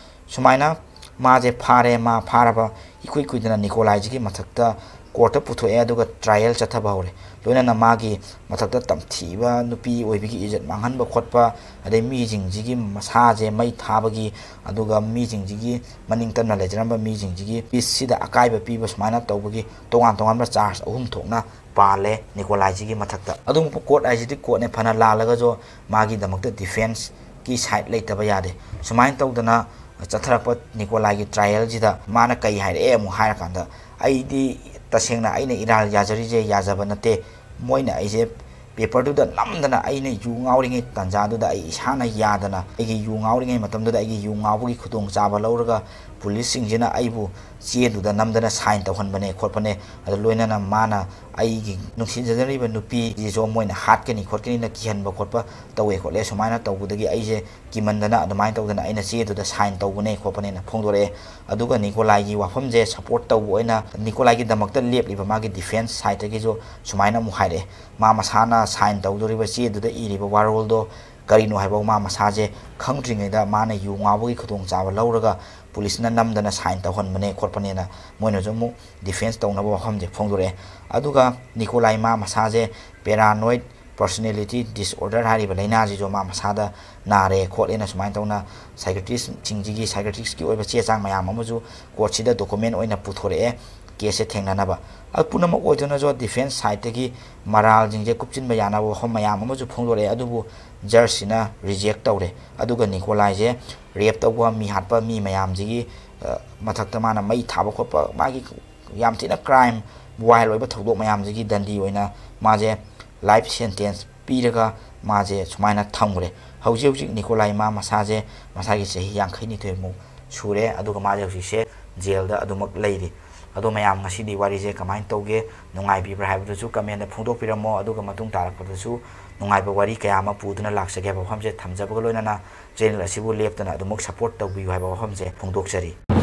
ꯁꯨꯃꯥꯏꯅ ꯃꯥꯁꯦ ꯐꯥꯔꯦ, ꯃꯥ ꯐꯥꯔꯕ ꯏꯀꯨꯏ ꯀꯨꯏꯗꯅ ꯅꯤꯀꯣꯂꯥꯏꯁꯤꯒꯤ ꯃꯊꯛꯇ ꯀꯣꯔꯠꯇ ꯄꯨꯊꯣꯛꯑꯦ꯫ ꯑꯗꯨꯒ ꯇ꯭ꯔꯥꯏꯌꯦꯜ ꯆꯠꯊꯕ ꯍꯧꯔꯦ꯫ ꯂꯣꯏꯅꯅ ꯃꯥꯒꯤ ꯃꯊꯛꯇ ꯇꯝꯊꯤꯕ, ꯅꯨꯄꯤ ꯑꯣꯏꯕꯒꯤ ꯏꯖꯠ ꯃꯥꯡꯍꯟꯕ ꯈꯣꯠꯄ, ꯑꯗꯩ ꯃꯤꯁꯤꯡꯁꯤꯒꯤ ꯃꯁꯥꯁꯦ ꯃꯩ ꯊꯥꯕꯒꯤ, ꯑꯗꯨꯒ ꯃꯤꯁꯤꯡꯁꯤꯒꯤ, ꯃꯅꯤꯡ ꯇꯝꯅ ꯂꯩꯖꯔꯝꯕ ꯃꯤꯁꯤꯡꯁꯤꯒꯤ ꯄꯤꯁꯁꯤꯗ ꯑꯀꯥꯏꯕ ꯄꯤꯕ, ꯁꯨꯃꯥꯏꯅ ꯇꯧꯕꯒꯤ ꯇꯣꯉꯥꯟ ꯇꯣꯉꯥꯟꯕ ꯆꯥꯔꯖ ꯑꯍꯨꯝ ꯊꯣꯛꯅ ꯄꯥꯜꯂꯦ ꯅꯤꯀꯣꯂꯥꯏꯁꯤꯒꯤ ꯃꯊꯛꯇ꯫ ꯑꯗꯨꯒꯨꯝꯕ ꯀꯣꯔꯠ ꯍꯥꯏꯁꯤꯗꯤ ꯀꯣꯔꯠꯅꯦ, ꯐꯅ ꯂꯥꯜꯂꯒꯁꯨ ꯃꯥꯒꯤꯗꯃꯛꯇ ꯗꯤꯐꯦꯟꯁꯀꯤ ꯁꯥꯏꯠ ꯂꯩꯇꯕ ꯌꯥꯗꯦ꯫ ꯁꯨꯃꯥꯏꯅ ꯇꯧꯗꯅ ꯆꯠꯊꯔꯛꯄ ꯅꯤꯀꯣꯂꯥꯏꯒꯤ ꯇ꯭ꯔꯥꯏꯌꯦꯜꯁꯤꯗ ꯃꯥꯅ ꯀꯩ ꯍꯥꯏꯔꯛꯑꯦ ꯑꯃꯨꯛ ꯍꯥꯏꯔꯀꯥꯟꯗ, "ꯑꯩꯗꯤ ꯇꯁꯦꯡꯅ ꯑꯩꯅ ꯏꯔꯥꯜ ꯌꯥꯖꯔꯤꯁꯦ ꯌꯥꯖꯕ ꯅꯠꯇꯦ꯫ ꯃꯣꯏꯅ ꯑꯩꯁꯦ ꯄꯦꯄꯔꯗꯨꯗ ꯅꯝꯗꯅ, ꯑꯩꯅ ꯌꯨ ꯉꯥꯎꯔꯤꯉꯩ ꯇꯥꯟꯖꯥꯗꯨꯗ ꯑꯩ ꯏꯁꯥꯅ ꯌꯥꯗꯅ, ꯑꯩꯒꯤ ꯌꯨ ꯉꯥꯎꯔꯤꯉꯩ ꯃꯇꯝꯗꯨꯗ ꯑꯩꯒꯤ ꯌꯨ ꯉꯥꯎꯕꯒꯤ ꯈꯨꯗꯣꯡꯆꯥꯕ ꯂꯧꯔꯒ ꯄꯨꯂꯤꯁꯁꯤꯡꯁꯤꯅ ꯑꯩꯕꯨ ꯆꯦꯗꯨꯗ ꯅꯝꯗꯅ ꯁꯥꯏꯟ ꯇꯧꯍꯟꯕꯅꯦ ꯈꯣꯠꯄꯅꯦ꯫ ꯑꯗꯨ ꯂꯣꯏꯅꯅ ꯃꯥꯅ ꯑꯩꯒꯤ ꯅꯨꯡꯁꯤꯖꯅꯔꯤꯕ ꯅꯨꯄꯤꯁꯤꯁꯨ ꯃꯣꯏꯅ ꯍꯥꯠꯀꯅꯤ ꯈꯣꯠꯀꯅꯤꯅ ꯀꯤꯍꯟꯕ ꯈꯣꯠꯄ ꯇꯧꯋꯦ ꯈꯣꯠꯂꯦ꯫ ꯁꯨꯃꯥꯏꯅ ꯇꯧꯕꯗꯒꯤ ꯑꯩꯁꯦ ꯀꯤꯃꯟꯗꯅ ꯑꯗꯨꯃꯥꯏꯅ ꯇꯧꯗꯅ ꯑꯩꯅ ꯆꯦꯗꯨꯗ ꯁꯥꯏꯟ ꯇꯧꯕꯅꯦ ꯈꯣꯠꯄꯅꯦꯅ ꯐꯣꯡꯗꯣꯔꯛꯑꯦ꯫ ꯑꯗꯨꯒ ꯅꯤꯀꯣꯂꯥꯏꯒꯤ ꯋꯥꯐꯝꯁꯦ ꯁꯞꯄꯣꯔꯠ ꯇꯧꯕ ꯑꯣꯏꯅ, ꯅꯤꯀꯣꯂꯥꯏꯒꯤꯗꯃꯛꯇ ꯂꯦꯞꯂꯤꯕ ꯃꯥꯒꯤ ꯗꯤꯐꯦꯟꯁ ꯁꯥꯏꯠꯇꯒꯤꯁꯨ ꯁꯨꯃꯥꯏꯅ ꯑꯃꯨꯛ ꯍꯥꯏꯔꯛꯑꯦ, ꯃꯥ ꯃꯁꯥꯅ ꯁꯥꯏꯟ ꯇꯧꯗꯣꯔꯤꯕ ꯆꯦꯗꯨꯗ ꯏꯔꯤꯕ ꯋꯥꯔꯣꯜꯗꯣ ꯀꯔꯤꯅꯣ ꯍꯥꯏꯕ ꯃꯥ ꯃꯁꯥꯁꯦ ꯈꯪꯗ꯭ꯔꯤꯉꯩꯗ ꯃꯥꯅ ꯌꯨ ꯉꯥꯎꯕꯒꯤ ꯈꯨꯗꯣꯡꯆꯥꯕ ꯂꯧꯔꯒ ꯄꯨꯂꯤꯁꯅ ꯅꯝꯗꯅ ꯁꯥꯏꯟ ꯇꯧꯍꯟꯕꯅꯦ ꯈꯣꯠꯄꯅꯦꯅ ꯃꯣꯏꯅꯁꯨ ꯑꯃꯨꯛ ꯗꯤꯐꯦꯟꯁ ꯇꯧꯅꯕ ꯋꯥꯐꯝꯁꯦ ꯐꯣꯡꯗꯣꯔꯛꯑꯦ꯫ ꯑꯗꯨꯒ ꯅꯤꯀꯣꯂꯥꯏ ꯃꯥ ꯃꯁꯥꯁꯦ ꯄꯦꯔꯥꯅꯣꯏꯗ ꯄꯔꯁꯣꯅꯦꯂꯤꯇꯤ ꯗꯤꯁꯑꯣꯔꯗꯔ ꯍꯥꯏꯔꯤꯕ ꯂꯥꯏꯅꯥꯁꯤꯁꯨ ꯃꯥ ꯃꯁꯥꯗ ꯅꯥꯔꯦ ꯈꯣꯠꯂꯦꯅ ꯁꯨꯃꯥꯏꯅ ꯇꯧꯅ ꯁꯥꯏꯀ꯭ꯔꯤꯁꯤꯡꯁꯤꯒꯤ ꯁꯥꯏꯀ꯭ꯔꯤꯁꯀꯤ ꯑꯣꯏꯕ ꯆꯦ ꯆꯥꯡ ꯃꯌꯥꯝ ꯑꯃꯁꯨ ꯀꯣꯔꯠꯁꯤꯗ ꯗꯣꯀꯨꯃꯦꯟ ꯑꯣꯏꯅ ꯄꯨꯊꯣꯔꯛꯑꯦ, ꯀꯦꯁꯁꯦ ꯊꯦꯡꯅꯅꯕ꯫ ꯑꯗꯨ ꯄꯨꯝꯅꯃꯛ ꯑꯣꯏꯗꯨꯅꯁꯨ ꯗꯤꯐꯦꯟꯁ ꯁꯥꯏꯠꯇꯒꯤ ꯃꯔꯥꯜꯁꯤꯡꯁꯦ ꯀꯨꯞꯁꯤꯟꯕ ꯌꯥꯅꯕ ꯋꯥꯐꯝ ꯃꯌꯥꯝ ꯑꯃꯁꯨ ꯐꯣꯡꯗꯣꯔꯛꯑꯦ꯫ ꯑꯗꯨꯕꯨ ꯖꯖꯁꯤꯅ ꯔꯤꯖꯦꯛ ꯇꯧꯔꯦ꯫ ꯑꯗꯨꯒ ꯅꯤꯀꯣꯂꯥꯏꯁꯦ ꯔꯦꯞ ꯇꯧꯕ, ꯃꯤ ꯍꯥꯠꯄ, ꯃꯤ ꯃꯌꯥꯝꯁꯤꯒꯤ, ꯑ, ꯃꯊꯛꯇ ꯃꯥꯅ ꯃꯩ ꯊꯥꯕ ꯈꯣꯠꯄ, ꯃꯥꯒꯤ ꯌꯥꯝ ꯊꯤꯅ ꯀ꯭ꯔꯥꯏꯝ, ꯋꯥꯏꯜ ꯑꯣꯏꯕ ꯊꯧꯗꯣꯛ ꯃꯌꯥꯝꯁꯤꯒꯤ ꯗꯟꯗꯤ ꯑꯣꯏꯅ ꯃꯥꯁꯦ ꯂꯥꯏꯐ ꯁꯦꯟꯇꯦꯟꯁ ꯄꯤꯔꯒ ꯃꯥꯁꯦ ꯁꯨꯃꯥꯏꯅ ꯊꯝꯈ꯭ꯔꯦ꯫ ꯍꯧꯖꯤꯛ ꯍꯧꯖꯤꯛ ꯅꯤꯀꯣꯂꯥꯏ ꯃꯥ ꯃꯁꯥꯁꯦ ꯃꯁꯥꯒꯤ ꯆꯍꯤ ꯌꯥꯡꯈꯩ ꯅꯤꯊꯣꯏꯃꯨꯛ ꯁꯨꯔꯦ, ꯑꯗꯨꯒ ꯃꯥꯁꯦ ꯍꯧꯖꯤꯛꯁꯦ ꯖꯦꯜꯗ ꯑꯗꯨꯃꯛ ꯂꯩꯔꯤ꯫ ꯑꯗꯣ ꯃꯌꯥꯝ, ꯉꯁꯤꯗꯤ ꯋꯥꯔꯤꯁꯦ ꯀꯃꯥꯏꯅ ꯇꯧꯒꯦ, ꯅꯨꯡꯉꯥꯏꯕꯤꯕ꯭ꯔꯥ ꯍꯥꯏꯕꯗꯨꯁꯨ ꯀꯃꯦꯟꯗ ꯐꯣꯡꯗꯣꯛꯄꯤꯔꯝꯃꯣ꯫ ꯑꯗꯨꯒ ꯃꯇꯨꯡ ꯇꯥꯔꯛꯄꯗꯁꯨ ꯅꯨꯡꯉꯥꯏꯕ ꯋꯥꯔꯤ ꯀꯌꯥ ꯑꯃ ꯄꯨꯗꯨꯅ ꯂꯥꯛꯆꯒꯦ ꯍꯥꯏꯕ ꯋꯥꯐꯝꯁꯦ ꯊꯝꯖꯕꯒ ꯂꯣꯏꯅꯅ ꯆꯦꯅꯦꯜ ꯑꯁꯤꯕꯨ ꯂꯦꯞꯇꯅ ꯑꯗꯨꯃꯛ ꯁꯞꯄꯣꯔꯠ ꯇꯧꯕꯤꯌꯨ ꯍꯥꯏꯕ ꯋꯥꯐꯝꯁꯦ ꯐꯣꯡꯗꯣꯛꯆꯔꯤ꯫